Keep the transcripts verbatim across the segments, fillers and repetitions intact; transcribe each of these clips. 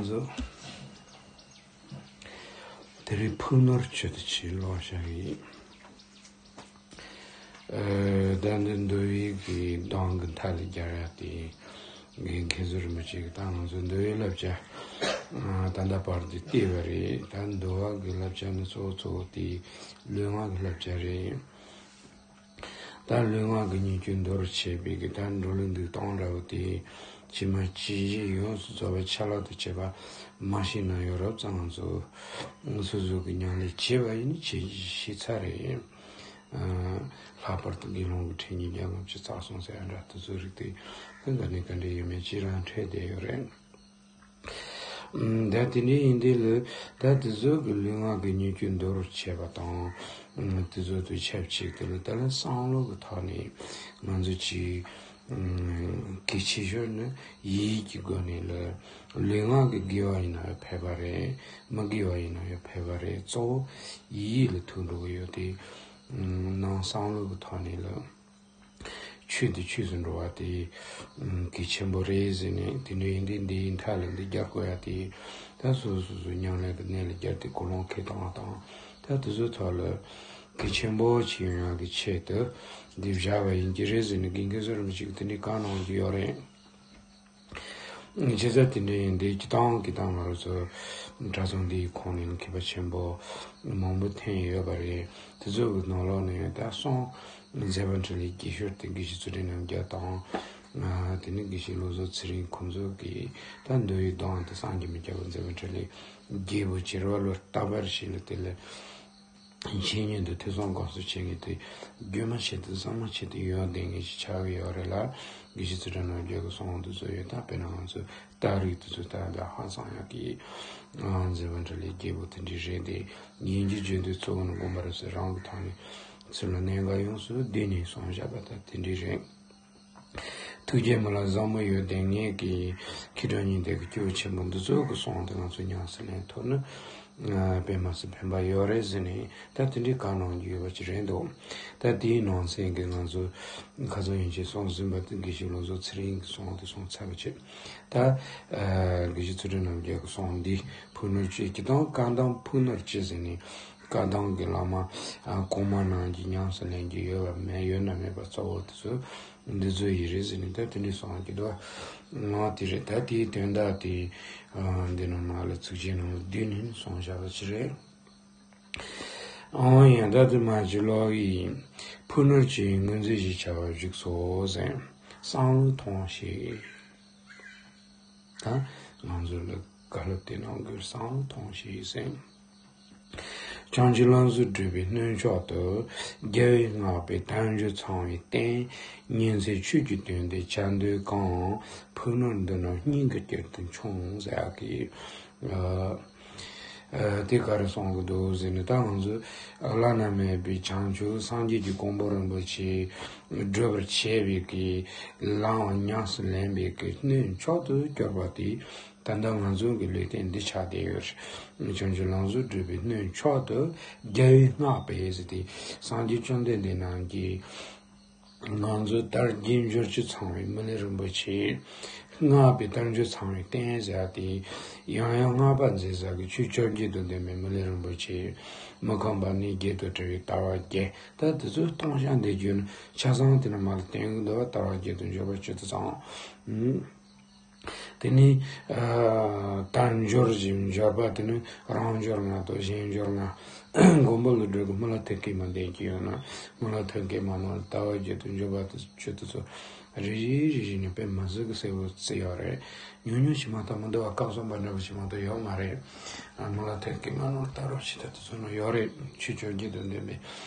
བཟོ། དེ་རིང་ཕུགས་ནོར་ཆེད་དུ་ཆེད་ཀློག་བྱ་ཡིན། ཨ། ད་འདི་འདུལ་བའི་གི་གདངས་ཀྱི་མཐའ་ལ་སྦྱར་ཡ་དེ། དགེ་མཁན་ཟུར་མི་གཅིག་གིས་ད་ང་ཚོ་འདུལ་བའི་བསླབ་བྱ་ད་ལྟ་བར་དུ་བལྟས་པ་རེད། ད་འདུལ་བ་གི་བསླབ་བྱ་ནི་གཙོ་བོ་གཙོ་བོ་དེ་ལུས་ངག་གི་བསླབ་བྱ་རེད། ད་ལུས་ངག་གི་ཉེས་སྐྱོན་འདོར་བྱེད་པའི་གི་ད་འགྲོ་ལུགས་འདུལ་སྟངས་འདྲ་བོ་དེ་ཕྱི་མ་ཇི་བཞིན་ཡོངས་སུ་རྫོགས་པའི་ཆ་ལག་ཏུ་བྱེད་པ་མ་ཤེས་ན་ཡོད་རབས་ཙང་ང་ཚོ་སོ་སོ་གི་ཉམས་ལེན་བྱེད་པ་ཡིན་ན་བྱེད་ཤེས་ཚར་རེད། ཨ། ལྷག་པར་དུ་དགེ་སློང་གི་ཁྲིད་ཉིན་རྒྱ་ལྔ་བཅུ་རྩ་གསུམ་ཟེར་ཡ་འདྲ་དེ་ཚོ་རིགས་དེ་ག་ནས་ག་འདྲ་ཡོད་མེད་ཅི་རང་འཕྲད་བསྡད་ཡོད་རེད། ཨ། ད་དེ་འདྲ་ཡིན་དུས་ལ་ད་དེ་ཚོ་གི་ལུས་ངག་གི་ཉེས་སྐྱོན་འདོར་བྱེད་པ་དང་། ཨ། དེ་ཚོ་དང་ཆབས་ཅིག་དེ་ལ་ད་ལ་བསམ་བློ་གི་ཐོག་ནས་ང་ཚོ་གཅིག་ཨ། གལ་ཆེ་ཤོས་ནི་ཡིད་ཀྱི་སྒོ་ནས་ལ་ལུས་ངག་གི་དགེ་བ་ཡིན་ན་ཡང་ཕལ་པ་རེད། མི་དགེ་བ་ཡིན་ན་ཡང་ཕལ་པ་རེད། གཙོ་བོ་ཡིད་ལ་ཐུག་འགྲོ་གི་ཡོད་དེ། ཨ། ནང་བསམ་བློ་གི་ཐོག་ནས་ལ། ཆོས་འདི་ཆོས་སུ་འགྲོ་བ་དེ་གལ་ཆེན་པོ་རེད་ཟེར་ནས། དེ་འདྲ་ཡིན་དུས་འདིའི་མཐའ་ལ་འདི་སྦྱར་དགོས་ཡ་དེ་ད་སོ་སོ་སོ་སོའི་ཉམས་ལེན་གྱི་གནས་ལ་སྦྱར་ཏེ་ཀུན་སློང་འཁྱེར་སྟངས་དང་། ད་དེ་ཚོའི་ཐོག་ལ་གལ་ཆེན་པོ་ཅིག་ཡོང་ཡ་གི་ཆེད་དུ་འདི་བཞག་པ་ཡིན་གྱི་རེད་ཟེར་ནས་དགེ་རྒན་ཟུར་མི་གཅིག་གིས་དེ་འདྲའི་བཀའ་གནང་གི་ཡོད་རེད། བྱས་ཙང་དེ་འདྲ་ཡིན་དུས་སྤྱིར་བཏང་གི་ད་ང་རང་ཚོ་གྲྭ་ཚང་འདིའི་ཁོངས་ནས་མཁས་པ་ཆེན་པོ་མང་པོ་ཐོན་ཡོད་པ་རེད། དེ་ཚོ་གི་ནང་ལོགས་ནས་ད་གསུང་མཛད་པ་འཕྲིན་ལས་དགེ་ཤོས་དེ་དགེ་བཤེས་ཚུལ་ཁྲིམས་རྣམ་རྒྱལ་དང་། ཨ། དེ་ནས་དགེ་བཤེས་བློ་བཟང་ཚེ་རིང་ཁོང་ཚོ་གིས་ད་འདུལ་བའི་གདངས་དེ་སངས་རྒྱས་མི་སྐྱ་བོ་མཛད་པ་འཕྲིན་ལས་རྒྱལ་པོ་བྱེ་བ་ལོ་རྟག་པར་ཞིག་ལ་དེ་ལ། འཆད་ཉན་དང་ཐོས་བསམ་སྒོམ་གསུམ་བྱེད་མཁན་དེ་རྒྱུན་མ་ཆད་དུ་ཟམ་མ་ཆད་དུ་ཡོང་བསྡད་མཁན་ཞིག་ཆགས་ཀྱི་ཡོད་རེད་ལ། དགེ་བཤེས་ཚུལ་ཁྲིམས་རྣམ་རྒྱལ་གྱི་གསུང་དེ་ཚོ་ཡོད། ད་དཔེར་ན་ང་ཚོ་རྟགས་རིགས་དེ་ཚོ་ད་ལྟ་ཧ་སང་ཡག་གི། ཨ། མཛད་པ་འཕྲིན་ལས་རྒྱལ་པོ་དེ་འདྲ་རེད་དེ། ཡིན་གྱི་བརྗོད་འདོད་གཙོ་བོ་ནི་དགོངས་པ་རབ་གསལ་རང་གི་ཐོག་ནས་ཚུར་ལ་གནད་འགག་ཡོངས་སུ་བསྡུས་ནས་གསུངས་བཞག་པ་ད་དེ་འདྲ་རེད། ཐུགས་རྗེ་མི་ལ་བཟང་མོ་ཡོད་དེ། ངེད་ཀྱི་མཁས་གྲུབ་གཉིས་ལྡན་གྱི་སྐྱེས་བུ་ཆེན་པོ་འདི་ཚོ་གི་གསུང་དེ་ང་ཚོ་ཉམས་སུ་ལེན་ཐུབ་ན། ཨ། དཔེ་མ་སྲིད་ཕན་པ་ཡོད་རེད་ཟེར་ནས་ད་དེ་འདྲའི་བཀའ་གནང་རྒྱུ་ཡོད་པ་ཅིག་རེད་འདུག་ད་དེའི་ནང་གསེས་ཀྱི་ང་ཚོ་ཁ་སང་ཡན་ཆད་གསུངས་ཟིན་པ་དེ་དགེ་བཤེས་བློ་བཟང་ཚེ་རིང་གི་གསུང་དེ་གསུངས་ཚར་བ་བྱས། ད། ཨ། དགེ་བཤེས་ཚུལ་ཁྲིམས་རྣམ་རྒྱལ་གྱི་གསུང་འདི་ཕུགས་ནོར་ཆེ། སྤྱིར་བཏང་བཀའ་གདམས་ཕུགས་ནོར་ཆེ་ཟེར་ནས་བཀའ་གདམས་ཀྱི་བླ་མ། ཨ། གོང་མ་རྣམས་ཀྱིས་ཉམས་སུ་ལེན་རྒྱུ་ཡོད་པ་མེད། ཡོད་ན་མེད་པ་གཙོ་བོ་དེ་ཚོ། འདི་ཚོ་ཡི་རེད་ཟེར་ནས་ད་དེ་འདྲའི་གསུང་གི་འདུག་ང་དེ་རེད། ད་དེའི་དོན་དག་དེ། ཨ། འདི་ནང་ནང་ལ་ཚིགས་བཅད་ནང་ལ་བསྡུས་ནས་གསུངས་བཞག་པ་ཅིག་རེད། ཨང་། ཡང་ད་དུ་མ་ཅི་ལོག་ཡིན། ཕུགས་ནོར་ཆེ་ཡི་ངོས་འཛིན་ཞིག་བྱ་བར་གཞུག་སོ་ཟེར། བསམ་བློ་ཐོངས་ཤིག་ད་ང་ཚོ་ལ་བཀའ་སློབ་དེ་གནང་དགོས། བསམ་བློ་ཐོངས་ཤིག་ཟེར། བྱང་ཆུབ་ལམ་བཟོ་སྒྲུབ་པའི་སྣོད་མཆོག་ཏུ། རྒྱལ་བས་བསྔགས་པའི་དལ་འབྱོར་ཚང་བའི་རྟེན། ཉིན་མཚན་ཆོས་ཀྱི་དོན་དེ་བྱ་འདོད་གང་། ཕུགས་ནོར་འདི་རྣམས་སྙིང་གི་དཀྱིལ་དུ་འཆང་ཟེར་ཡག་གི། ཨ། ཨ། དེ་ག་རེ་གསུང་གི་འདུག་ཟེར་ན། ད་ང་ཚོ་བླ་ན་མེད་པའི་བྱང་ཆུབ་སངས་རྒྱས་ཀྱི་གོ་འཕང་རིན་པོ་ཆེ་བགྲོད་པར་བྱེད་པའི་གི་ལམ་ཉམས་སུ་ལེན་པའི་གི་སྣོད་མཆོག་ཏུ་གྱུར་པ་དེ། ད་ལྟ་ང་ཚོ་གི་ལུས་རྟེན་འདི་ཆགས་བསྡད་ཡོད། བྱང་ཆུབ་ལམ་བཟོ་སྒྲུབ་པའི་སྣོད་མཆོག་ཏུ་རྒྱལ་བས་བསྔགས་པའི་ཟེར་ཏེ། སངས་རྒྱས་བཅོམ་ལྡན་འདས་རྣམས་ཀྱིས་ང་ཚོ་དལ་བརྒྱད་འབྱོར་བཅུ་ཚང་བའི་མི་ལུས་རིན་པོ་ཆེ། བསྔགས་པའི་དལ་འབྱོར་ཚང་བའི་རྟེན་ཟེར་ཏེ། ཡང་ཡང་བསྔགས་པ་མཛད་ས་གི་ཆོས་བཅོ་བརྒྱད་དང་ལྡན་པའི་མི་ལུས་རིན་པོ་ཆེ། མི་ཁོམ་པ་ནི་བརྒྱད་དང་བྲལ་བའི་ལྟ་བ་བརྒྱད། ད་དེ་ཚོ་སྟོང་ཤ་འདི་བརྗོད་ན་ཆ་ཚང་དེ་ནས་མར་ལ་བསྟན་གི་འདུག་ལྟ་བ་བརྒྱད་དང་འབྱོར་པ་བཅུ་དང་ཚང་། དེ་ནས། ཨ། དལ་འབྱོར་གྱི་འབྱོར་པ་དེ་ནི་རང་འབྱོར་ལྔ་དང་གཞན་འབྱོར་ལྔ། མགོན་པོ་ཀླུ་སྒྲུབ་ཀྱིས་སྨོན་ལམ་ཐབས་མཁས་མ་འདོན་གྱི་ཡོད་ན། སྨོན་ལམ་ཐབས་མཁས་མ་ནང་ལྟ་བ་བརྒྱད་དང་འབྱོར་པ་དེ་ཚོ་ཆོས་དེ་ཚོ་རེ་རེ་རེ་རེ་ནས་དཔེ་མི་སྲིད་ཀྱི་གསལ་པོ་བརྩི་ཡོད་རེད། ཉུང་ཉུང་ཞིག་མ་གཏོགས་མི་འདུག་བ། སྐབས་གསུམ་པ་འདྲ་པོ་ཞིག་མ་གཏོགས་ཡོད་མ་རེད། ཨ། སྨོན་ལམ་ཐབས་མཁས་མ་ནང་ལྟ་རོགས་ཞེས་ད་དེ་ཚོ་ནང་ཡོད་རེད། ཆོས་བཅོ་བརྒྱད་དང་ལྡན་པའི་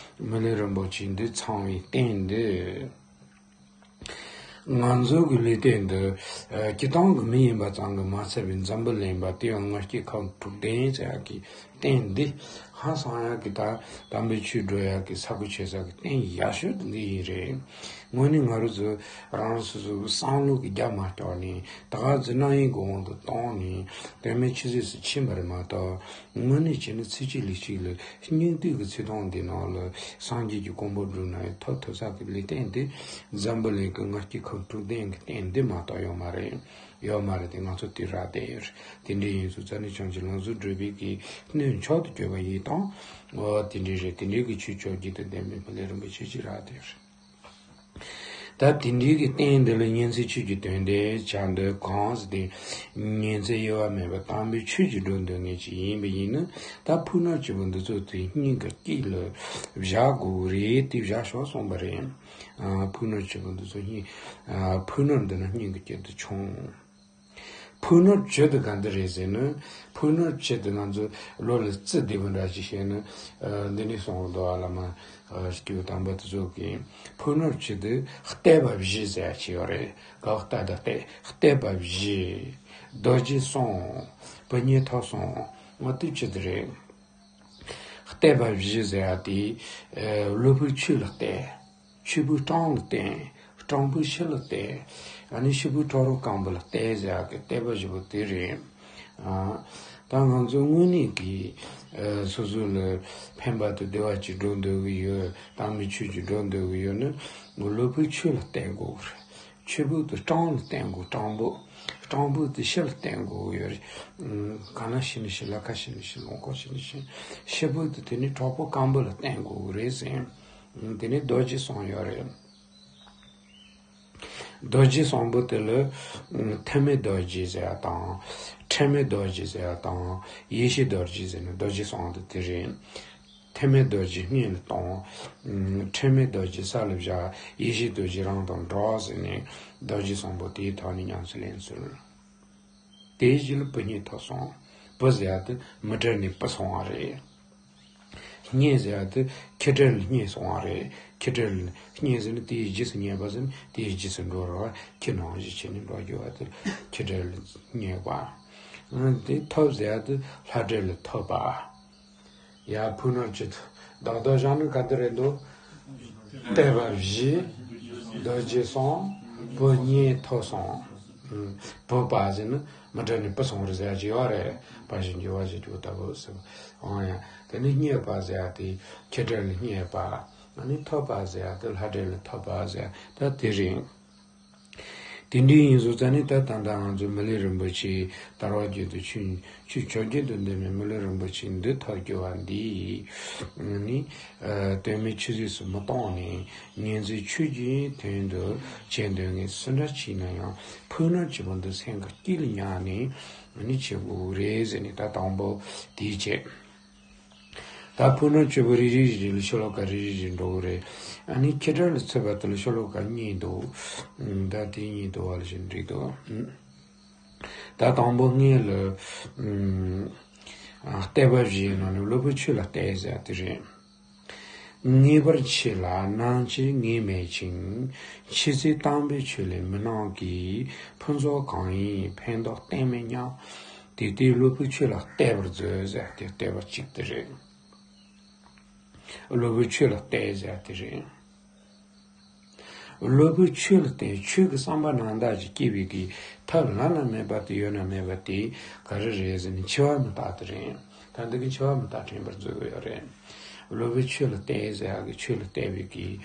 མི་ལུས་རིན་པོ་ཆེ་འདི་ཚང་བའི་རྟེན་འདི། ང་ཚོ་གི་ལུས་རྟེན་འདི། ཨ། སྤྱིར་བཏང་གི་མི་ཡིན་པ་ཙམ་གྱིས་མ་ཚད་པའི་འཛམ་བུ་གླིང་པ་དེ་ཡང་ང་སྐྱེ་ཁམས་དྲུག་ལྡན་ཟེར་ཡག་གི་རྟེན་འདི། ཧང་སང་ཡག་གི་ད་དམ་པའི་ཆོས་སྒྲུབ་ཡག་གི་ས་ཁུལ་ཆེ་ས་གི་རྟེན་ཡག་ཤོས་དེ་འདི་ཡིན་རེད། དངོས་གནས་ང་རང་ཚོ་རང་སོ་སོའི་བསམ་བློ་གི་རྒྱ་མ་སྐྱོར་ནས། ད་ག་ཚོད་རྣམ་གཡེང་གི་དབང་དུ་བཏང་ནས་དོན་མེད་ཆུད་ཟོས་སུ་ཕྱིན་པ་རེད་མ་གཏོགས། དངོས་གནས་བྱས་ན་ཚེ་གཅིག་ལུས་གཅིག་ལ་སྙིགས་དུས་ཀྱི་ཚེ་ཐུང་འདི་ནང་ལ་སངས་རྒྱས་ཀྱི་གོ་འཕང་བསྒྲུབ་ན་ཡང་ཐོབ་ཐུབ་ས་གི་ལུས་རྟེན་འདི། འཛམ་བུ་གླིང་གི་ང་སྐྱེ་ཁམས་དྲུག་ལྡན་གྱི་རྟེན་འདི་མ་གཏོགས་ཡོད་མ་རེད། ཡོད་མ་རེད་དེ། ང་ཚོ་དེ་རག་བསྡད་ཡོད་རེད། དེ་འདྲ་ཡིན་ཙང་ཙ་ནི་བྱང་ཆུབ་ལམ་གཟུགས་སྒྲུབ་པའི་གི་སྣོད་མཆོག་ཏུ་གྱུར་པ་ཡིན་དང་། འོ་དེ་འདྲ་རེད། དེ་འདྲའི་གི་ཆོས་བཅོ་བརྒྱད་དང་ལྡན་པའི་མི་ལུས་རིན་པོ་ཆེ་ཅིག་རག་བསྡད་ཡོད་རེད། ད་དེ་འདྲའི་གི་རྟེན་འདི་ལ་ཉིན་མཚན་ཆོས་ཀྱི་དོན་དེ་བྱ་འདོད་གང་ཟེར་ཏེ། ཉིན་མཚན་དབྱེ་བ་མེད་པར་དམ་པའི་ཆོས་ཀྱི་སྒྲུབ་འདོད་མཁན་ཅིག་ཡིན་པ་ཡིན་ན། ད་ཕུགས་ནོར་བཅུ་པོ་འདི་ཚོ་དེ་སྙིང་གི་དཀྱིལ་ལ་བཞག་དགོས་རེད། དེ་བཞག་ཤོག་གསུངས་པ་རེད། ཨ། ཕུགས་ནོར་བཅུ་པོ་འདི་ཚོ་སྙིང་། ཨ། ཕུགས་ནོར་འདི་ནི་སྙིང་གི་དཀྱིལ་དུ་ཆུང་། ཕུགས་ནོར་བཅུ་དེ་ག་འདི་རེད་ཟེར་ན། ཕུགས་ནོར་བཅུ་དེ་ང་ཚོ་བློ་ལ་རྩི་བདེ་པོ་འདྲ་ཅིག་བྱས་ན། ཨ། འདི་ནས་གསུངས་འདུག་ཨ། བླ་མ། ཨ། སྐྱེས་བུ་དམ་པ་དེ་ཚོ་གིས་ཕུགས་ནོར་བཅུ་དེ་བསྟོད་པ་བཞི་ཟེར་ཡ་ཅིག་ཡོད་རེད། དགའ་བ་བསྟོད་དང་བསྟོད། བསྟོད་པ་བཞི། རྡོ་རྗེ་གསུམ། བུ་སྙེད་ཐོབ་གསུམ། ང་དེ་བཅུ་དེ་རེད། བསྟོད་པ་བཞི་ཟེར་ཡ་དེ། ཨ། སློབ་བུས་ཆོས་ལ་བསྟོད། ཆོས་པོས་སྤྲང་ལ་བསྟོད། སྤྲང་པོས་ཕྱི་ལ་བསྟོད། ཨ་ནི་ཕྱི་པོས་ཁྲོ་རོག་སྐམ་པོ་ལ་བསྟོད་ཟེར་ཡ་གི་བསྟོད་པ་བཞི་པོ་དེ་རེད། ཨ། ད་ང་ཚོ་དངོས་གནས་ཀྱི། ཨ། སོ་སོ་ལ་ཕན་པ་དང་བདེ་བ་ཅིག་སྒྲུབ་འདོད་ཀྱི་ཡོད། དམ་པའི་ཆོས་ཅིག་སྒྲུབ་འདོད་ཀྱི་ཡོད་ན། སློབ་བུས་ཆོས་ལ་བསྟོད་དགོས་རེད། ཆོས་པོ་དེ་སྤྲང་ལ་བསྟོད་དགོས། སྤྲང་པོ། སྤྲང་པོ་དེ་ཕྱི་ལ་བསྟོད་དགོས་ཡོད་རེད། ཨ། ག་ན་ཕྱི་ནས་ཕྱི། ལ་ཁ་ཕྱི་ནས་ཕྱི། ལུང་ཁོག་ཕྱི་ནས་ཕྱི། ཕྱི་པོ་དེ་དེ་ནས་གྲོགས་པོ་སྐམ་པོ་ལ་བསྟོད་དགོས་རེད་ཟེར། ཨ། དེ་ནས་རྡོ་རྗེ་གསུམ་ཡོད་རེད། རྡོ་རྗེ་གསུམ་པོ་དེ་ལ། ཨ། ཐུར་མའི་རྡོ་རྗེ་ཟེར་ཡ་དང་། ཁྲོས་མའི་རྡོ་རྗེ་ཟེར་ཡ་དང་། ཡེ་ཤེས་རྡོ་རྗེ་ཟེར་ནས་རྡོ་རྗེ་གསུམ་དེ་དེ་རེད། ཐུར་མའི་རྡོ་རྗེ་སྔོན་ལ་གཏོང་། ཨ། ཁྲོས་མའི་རྡོ་རྗེ་ས་ལ་བཞག། ཡེ་ཤེས་རྡོ་རྗེ་རང་དང་འགྲོགས་ཟེར་ནས་རྡོ་རྗེ་གསུམ་པོ་དེའི་ཐོག་ནས་ཉམས་སུ་ལེན་ཚུལ། དེའི་རྗེས་ལ་བུ་སྙེད་ཐོབ་གསུམ། བུ་ཟེར་ཡ་དེ་མི་གྲལ་ནས་བུད་སོང་བ་རེད། སྙེད་ཟེར་ཡ་དེ་ཁྱི་གྲལ་ལ་སྙེད་སོང་བ་རེད། ཁྱི་གྲལ་ལ་སྙེད་ཟེར་ན་དེའི་རྗེས་སུ་སྙེད་པ་ཟེར་ན་དེའི་རྗེས་སུ་འགྲོ་རོགས། ཁྱི་ནང་བཞིན་བྱས་ནས་འགྲོ་རྒྱུ་བ་དེ་ཁྱི་གྲལ་ལ་སྙེད་པ། ཨ། དེ་ཐོབ་ཟེར་ཡ་དེ་ལྷ་གྲལ་ལ་ཐོབ་པ། ཡ། ཕུགས་ནོར་བཅུ་དེ་རྡོག་རྡོག་བཞག་ན་ག་འདི་རེད་འདུག་བསྟོད་པ་བཞི། རྡོ་རྗེ་གསུམ། བུ་སྙེད་ཐོབ་གསུམ། ཨ། བུད་པ་ཟེར་ན་མི་གྲལ་ནས་བུད་སོང་རེད་ཟེར་ཡ་ཅིག་ཡོད་རེད། ཕར་ཕྱིན་རྒྱུ་བ་ཞིག་ཅིག་ལྟ་བུ་ཟེར་བ། འོ་ཡ། དེ་ནས་སྙེད་པ་ཟེར་ཡ་དེ་ཁྱི་གྲལ་ལ་སྙེད་པ། ཨ་ནི་ཐོབ་པ་ཟེར་ཡ་དེ་ལྷ་གྲལ་ལ་ཐོབ་པ་ཟེར་ཡ་ད་དེ་རེད། དེ་འདྲའི་ཡིན་སོང་ཙང་ནི་ད་ད་ལྟ་ང་ཚོ་མི་ལུས་རིན་པོ་ཆེ་དལ་བ་བརྒྱད་དང་ཆོས་ཆོས་བཅོ་བརྒྱད་དང་ལྡན་པའི་མི་ལུས་རིན་པོ་ཆེ་འདི་ཐོབ་རྒྱུ་བ་འདི་ནི། ཨ། དོན་མེད་ཆུད་ཟོས་སུ་མི་གཏོང་ནས་ཉིན་མཚན་ཆོས་ཀྱི་དོན་དུ་བྱེད་འདོད་མཁན་སུ་འདྲ་ཅིག་ན་ཡང་ཕུགས་ནོར་བཅུ་པོ་འདི་སེམས་ཀྱི་དཀྱིལ་ལ་ཉར་ནས་ནི་བྱེད་དགོས་རེད་ཟེར་ནས། ད་དང་པོ་དེའི་ཆེད། ད་ཕུགས་ནོར་བཅུ་པོ་རེ་རེ་རེ་རེ་ལ་ཤོ་ལོ་ཀ་རེ་རེ་རེ་འགྲོ་གི་རེད། ཨ་ནི་ཁྱི་གྲལ་ལ་ཚུད་པ་དེ་ལ་ཤོ་ལོ་ཀ་གཉིས་འདུག་ད་དེ་གཉིས་འདུག་བ་ལ་ཞིག་འགྲིག་འདུག་ད་དང་པོ་སྔོན་ལ། ཨ། བསྟོད་པ་བཞིའི་ནང་ནས་སློབ་བུས་ཆོས་ལ་བསྟོད་ཟེར་དེ་རེད། ངེས་པར་ཆོས་ལ་སྣང་བྱེད་ངེས་མེད་ཅིང་། ཆོས་ཚུལ་དམ་པའི་ཆོས་ལས་མི་སྣང་གི། ཕུན་ཚོགས་གང་ཡིན་ཕན་འདོགས་གཏན་མེད་སྙམ། དེ་ལྟའི་སློབ་བུས་ཆོས་ལ་བསྟོད་པར་མཛོད་ཟེར་ཏེ་བསྟོད་པ་གཅིག་དེ་རེད། སློབ་བུས་ཆོས་ལ་བསྟོད་ཟེར་དེ་རེད། སློབ་བུས་ཆོས་ལ་བསྟོད། ཆོས་ཀྱི་བསམ་པ་རྣམ་དག་ཅིག་སྐྱེ་བའི་གི་ཐབས་བླ་ན་མེད་པ་དེ་ཡོད་ན་མེད་པ་དེ་ག་རེ་རེད་ཟེར་ན་འཆི་བ་མི་རྟག་དེ་རེད། ད་འདི་གི་འཆི་བ་མི་རྟག་དྲན་པར་མཛོད་དགོས་ཡོད་རེད། སློབ་བུས་ཆོས་ལ་བསྟོད་ཟེར་ཡག་གི་ཆོས་ལ་བསྟོད་པའི་གི།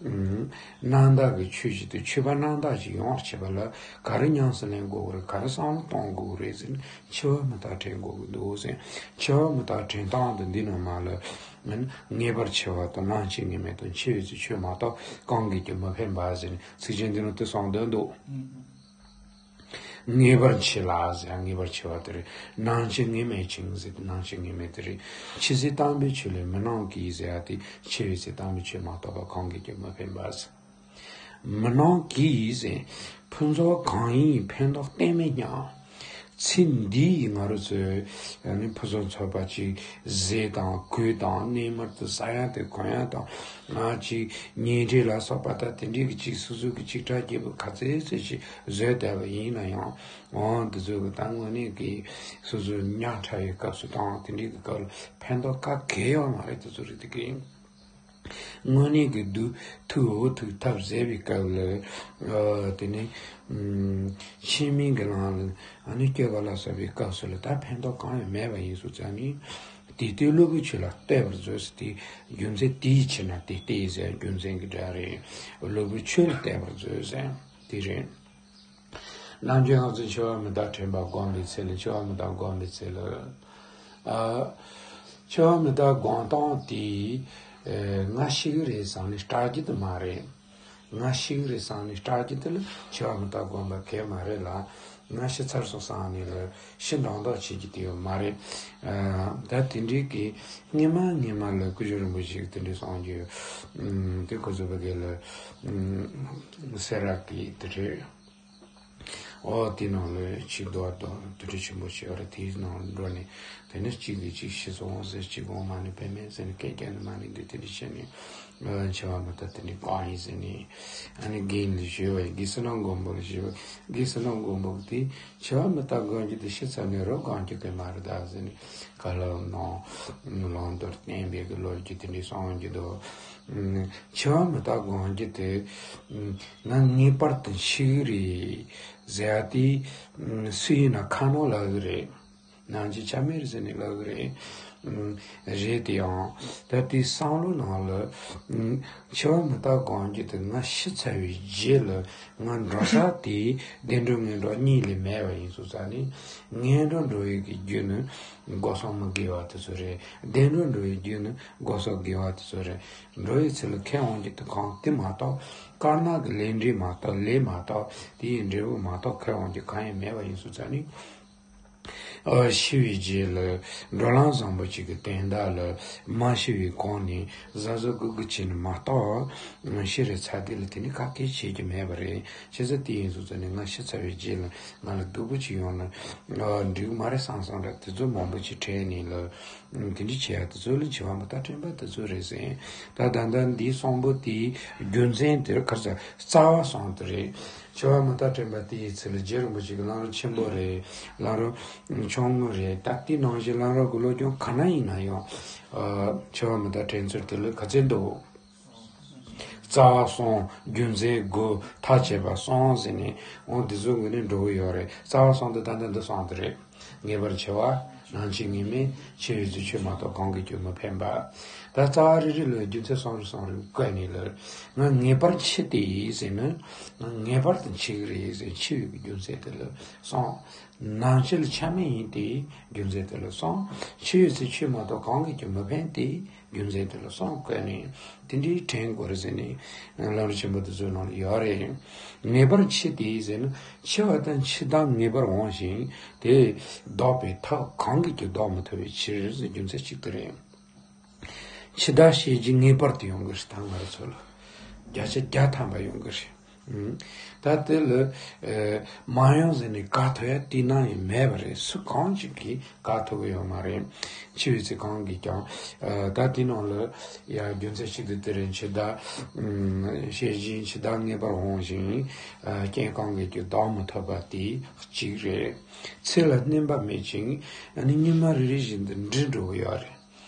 ཨུམ། རྣམ་དག་གི་ཆོས་ཤིག་དང་ཆོས་པ་རྣམ་དག་ཅིག་ཡོང་བར་བྱེད་པ་ལ་ག་རེ་ཉམས་སུ་ལེན་དགོས་རེད། ག་རེ་བསམ་བློ་གཏོང་དགོས་རེད་ཟེར་ན། འཆི་བ་མི་རྟག་དྲན་དགོས་ཀྱི་འདུག་ཟེར། འཆི་བ་མི་རྟག་དྲན་སྟངས་དེ་འདི་ནང་མ་ལ། ངེས་པར་འཆི་བ་དང་སྣང་བྱེད་ངེས་མེད་དང་། འཆི་བའི་ཚེ་ཆོས་མ་གཏོགས་གང་གིས་ཀྱང་མི་ཕན་པ་ཟེར་ནས་ཚིགས་བཅད་འདི་ནང་དེ་གསུངས་བསྡད་འདུག་ངེས་པར་འཆི་ལ་ཟེར་ཡ་ངེས་པར་འཆི་བ་དེ་རེད། སྣང་བྱེད་ངེས་མེད་ཅིང་ཟེར་ཏེ་སྣང་བྱེད་ངེས་མེད་དེ་རེད། འཆི་ཚེ་དམ་པའི་ཆོས་ལས་མི་སྣང་གི་ཟེར་ཡ་དེ་འཆི་བའི་ཚེ་དམ་པའི་ཆོས་མ་གཏོགས་པ་གང་གིས་ཀྱང་མི་ཕན་པ་ཟེར། མི་སྣང་གི་ཟེར། ཕུན་ཚོགས་གང་ཡིན་ཕན་འདོགས་གཏན་མེད་སྙམ། ཚེ་འདིའི་ང་རང་ཚོའི་ནི་ཕུན་སུམ་ཚོགས་པ་ཅིག་ཟས་དང་གོས་དང་གནས་མལ་དུ་ཟ་ཡ་དང་གོན་ཡ་དང་། ང་ཅིག་ཉལ་ཁྲི་ལ་སོགས་པ་དང་དེ་འདྲའི་གི་ཅིག་སོ་སོ་གི་ཅིག་གྲ་རྒྱས་པོ་ག་ཚད་ཚད་ཅིག་བཟོས་བསྡད་པ་ཡིན་ན་ཡང་། འོ་འདི་ཚོ་གི་ད་དངོས་གནས་ཀྱི་སོ་སོ་ཉག་ཕྲ་བའི་སྐབས་སུ་དང་དེ་འདྲའི་གི་སྐབས་ལ་ཕན་ཐོགས་ག་གེ་ཡོད་མ་རེད། དེ་ཚོ་རེད་དེ་གི། དངོས་གནས་ཀྱི་སྡུག་ཐུག་འུ་ཐུག་ཐབས་ཟད་པའི་སྐབས་ལ། ཨ། དེ་ནས་ཨུམ། ཕྱི་མིང་གི་ལང་ལ་ཨ་ནི་སྐྱོ་བ་ལ་སོགས་པའི་སྐབས་སུ་ལ་ད་ཕན་ཐོགས་གང་ཡང་མེད་པ་ཡིན་སོང་ཙང་ནི། དེ་ལྟའི་སློབ་བུས་ཆོས་ལ་བསྟོད་པར་མཛོད་ཟེར་དེ་རྒྱུ་མཚན་དེའི་ཕྱིར་ན་དེ་བསྟོད་ཟེར་རྒྱུ་མཚན་གྱི་སྒྲ་རེད། སློབ་བུས་ཆོས་ལ་བསྟོད་པར་མཛོད་ཟེར་དེ་རེད། ནམ་རྒྱུན་ང་ཚོ་འཆི་བ་མི་རྟག་དྲན་པ་སྒོམ་པའི་ཚེ་ལ། འཆི་བ་མི་རྟག་སྒོམ་པའི་ཚེ་ལ། ཨ། འཆི་བ་མི་རྟག་སྒོམ་སྟངས་དེ། ཨེ། ང་ཤི་གི་རེད་བསམ་ནས་སྐྲག་རྒྱུ་དེ་མ་རེད། ང་ཤི་གི་རེད་བསམ་ནས་སྐྲག་རྒྱུ་དེ་ལ་འཆི་བ་མི་རྟག་སྒོམ་པ་གལ་མ་རེད་ལ། ང་ཤི་ཚར་སོང་བསམ་ནས་ལ་ཤི་འགྲོ་འདོད་བྱེད་རྒྱུ་དེ་ཡོད་མ་རེད། ཨ། ད་དེ་འདྲའི་གི་སྔོན་མ་སྔོན་མ་ལ་སྐུ་ཞབས་རིན་པོ་ཆེ་གིས་དེ་འདྲའི་གསུང་རྒྱུ་ཡོད། ཨུམ། དེ་ཁོ་ཚོ་ཕ་གི་ལ། ཨུམ། སེ་ར་གི་དེ་རེད། ཨོ། དེ་ནང་ལ་ཆིག་རྡོ་རྡོ་དུར་ཁྲོད་ཆེན་པོ་ཞིག་ཡོད་རེད། དེའི་ནང་འགྲོ་ནས། དེ་ནས་གཅིག་གིས་གཅིག་ཤི་སོང་ཟེར། གཅིག་འོང་མ་ནི་བུད་མེད་ཟེར་ནས་སྐད་རྒྱག་ནི་མ་ནི་འདི་དེ་འདྲ་བྱས་ནས། ཨ། འཆི་བ་མི་རྟག་དེ་འདྲའི་བཀའ་ཡིན་ཟེར་ནས། ཨ་ནི་རྒན་ལ་ཞུས་པ་ཡིན། རྒན་བསོད་ནམས་མགོན་པོ་ལ་ཞུས་པ། རྒན་བསོད་ནམས་མགོན་པོ་གིས་དེ་འཆི་བ་མི་རྟག་སྒོམ་རྒྱུ་དེ་ཤི་ཚར་ནས་རོ་སྒོམ་རྒྱུ་གི་མ་རེད་ད་ཟེར་ནས། བཀའ་སློབ་གནང་། བླང་དོར་བསྟན་པའི་གི་ལོ་རྒྱུས་དེ་འདྲའི་གསུང་རྒྱུ་འདུག། ཨ། འཆི་བ་མི་རྟག་སྒོམ་རྒྱུ་དེ། ཨ། ང་ངེས་པར་དུ་འཆི་གི་རེད་ཟེར་ཡ་དེ། ཨ། སུ་ཡིན་ན་ཁ་ནང་ལབ་གི་རེད། ནང་གི་ཆ་མེད་ཟེར་ནས་ལབ་གི་རེད། ཨ། རེད་དེ་ཡང་། ད་དེའི་བསམ་བློ་ནང་ལ། ཨ། འཆི་བ་མི་རྟག་སྒོམ་རྒྱུ་དེ་ང་ཤི་ཚར་བའི་རྗེས་ལ་ང་འགྲོ་ས་དེ་བདེ་འགྲོ་ངན་འགྲོ་གཉིས་ལས་མེད་པ་ཡིན་སོང་ཙང་ནི། ངན་འགྲོ་འགྲོ་ཡས་ཀྱི་རྒྱུ་ནི་སྒོ་གསུམ་མི་དགེ་བ་དེ་ཚོ་རེད། བདེ་འགྲོ་འགྲོ་ཡས་རྒྱུ་ནི་སྒོ་གསུམ་དགེ་བ་དེ་ཚོ་རེད། འགྲོ་ཡས་ཚུལ་ལ་ཁེ་འོང་རྒྱུ་དེ་གང་དེ་མ་གཏོགས། དཀར་ནག་གི་ལས་འབྲས་མ་གཏོགས། ལས་མ་གཏོགས། དེ་ཡི་འབྲས་བུ་མ་གཏོགས་ཁེ་འོང་རྒྱུ་གང་ཡང་མེད་པ་ཡིན་སོང་ཙང་ནི། ཨ། ཤི་བའི་རྗེས་ལ་འགྲོ་ལམ་བཟང་པོ་ཅིག་གི་དོན་དག་ལ་མ་ཤི་བའི་གོང་ནས་གཟབ་གཟབ་སྒུག་སྒུག་བྱས་ནས་མ་གཏོགས། ཤི་རེ་ཚར་དུས་ལ་དེ་ནི་ག་གེ་བྱེད་རྒྱུ་མེད་པ་རེད། བྱས་ཙང་དེ་ཡིན་སོང་ཙང་ནི་ང་ཤི་ཚར་བའི་རྗེས་ལ་ང་ལ་སྡུག་པོ་ཅིག་ཡོང་ན། ཨ། འགྲིག་གི་མ་རེད་བསམ་བསམ་འདྲ་དེ་ཚོ་མང་པོ་ཅིག་དྲན་ནས་ལ། དེ་འདྲ་བྱེད་ཡ་དེ་ཚོ་ལ་འཆི་བ་མི་རྟག་དྲན་པ་དེ་ཚོ་རེད་ཟེར། ད་ད་ལྟ་འདིའི་གསུང་པོ་དེའི་རྒྱུ་མཚན་དེ་ག་རེ་ཟེར། རྩ་བ་གསུམ་དེ་རེད། འཆི་བ་མི་རྟག་དྲན་པ་དེའི་ཚུལ་ལ་རྗེ་རིན་པོ་ཆེ་གི་གླེང་རིམ་ཆེན་པོ་རེད། གླེང་རིམ་ཆུང་ངུ་རེད། ད་དེ་ནང་བཞིན་གླེང་རིམ་གི་སློབ་སྦྱོང་ག་ན་ཡིན་ན་ཡང་། ཨ། འཆི་བ་མི་རྟག་དྲན་ཚུལ་དེ་ལ་ག་ཚད་འདུག། རྩ་བ་གསུམ། རྒྱུ་མཚན་དགུ། མཐའ་དཔྱད་པ་གསུམ་ཟེར་ནས། འོ། འདི་ཚོ་ངོས་ནས་འགྲོ་གི་ཡོད་རེད། རྩ་བ་གསུམ་དེ་ད་ལྟ་འདི་གསུངས་དེ་རེད། ངེས་པར་འཆི་བ། ནམ་འཆི་ངེས་མེད། འཆི་བའི་ཚེ་ཆོས་མ་གཏོགས་གང་གིས་ཀྱང་མི་ཕན་པ། ད་རྩ་བ་རེ་རེ་ལ་རྒྱུ་མཚན་གསུམ་རེ་གསུམ་རེ་བཀོད་ནས་ལ། ང་ངེས་པར་འཆི་སྟེ་ཟེར་ན། ང་ངེས་པར་དུ་འཆི་གི་རེད་ཟེར། འཆི་བའི་རྒྱུ་མཚན་དེ་ལ་གསུམ། ནམ་འཆི་ལ་ཆ་མེད་ཡིན་ཏེ། རྒྱུ་མཚན་དེ་ལ་གསུམ། འཆི་བའི་ཚེ་ཆོས་མ་གཏོགས་གང་གིས་ཀྱང་མི་ཕན་ཏེ། རྒྱུ་མཚན་དེ་ལ་གསུམ་བཀོད་ནས་དེ་འདྲའི་དྲན་དགོས་རེད་ཟེར་ནས་གླེང་རིམ་ཆེན་པོ་དེ་ཚོའི་ནང་ལ་ཡོད་རེད། ངེས་པར་འཆི་སྟེ་ཟེར་ན། འཆི་བ་དང་འཆི་བདག་ངེས་པར་འོང་ཞིང་། དེ་བཟློག་པའི་ཐབས་གང་གིས་ཀྱང་བཟློག་མི་ཐུབ་པའི་ཕྱིར་ཟེར། རྒྱུ་མཚན་གཅིག་དེ་རེད། འཆི་བདག་ཤེས་བཞིན་ངེས་པར་དུ་ཡོང་གི་རེད། ད་ང་རང་ཚོ་ལ་བརྒྱ་ཆ་བརྒྱ་ཐམ་པ་ཡོང་གི་རེད། ཨུམ། ད་དེ་ལ། ཨེ། མ་ཡོང་ཟེར་ནས་དགག་ཐུབ་ཡ་དེ་ནང་ཡང་མེད་པ་རེད། སུ་གང་ཅིག་གིས་དགག་ཐུབ་ཀྱི་ཡོད་མ་རེད། འཆི་བའི་ཚེ་གང་གིས་ཀྱང་། ཨ། ད་དེ་ནང་ལ་ཡ་རྒྱུ་མཚན་གཅིག་དེ་དེ་རེད། འཆི་བདག་ཨུམ། ཤེས་བཞིན་འཆི་བདག་ངེས་པར་འོང་ཞིང་། ཨ། རྐྱེན་གང་གིས་ཀྱང་བཟློག་མི་ཐུབ་པ་དེ་གཅིག་རེད། ཚེ་ལ་བརྣན་པ་མེད་ཅིང་། ཨ་ནི་སྙིགས་མ་རེ་རེ་བཞིན་དུ་འགྲིབ་འགྲོ་གི་ཡོད་རེད།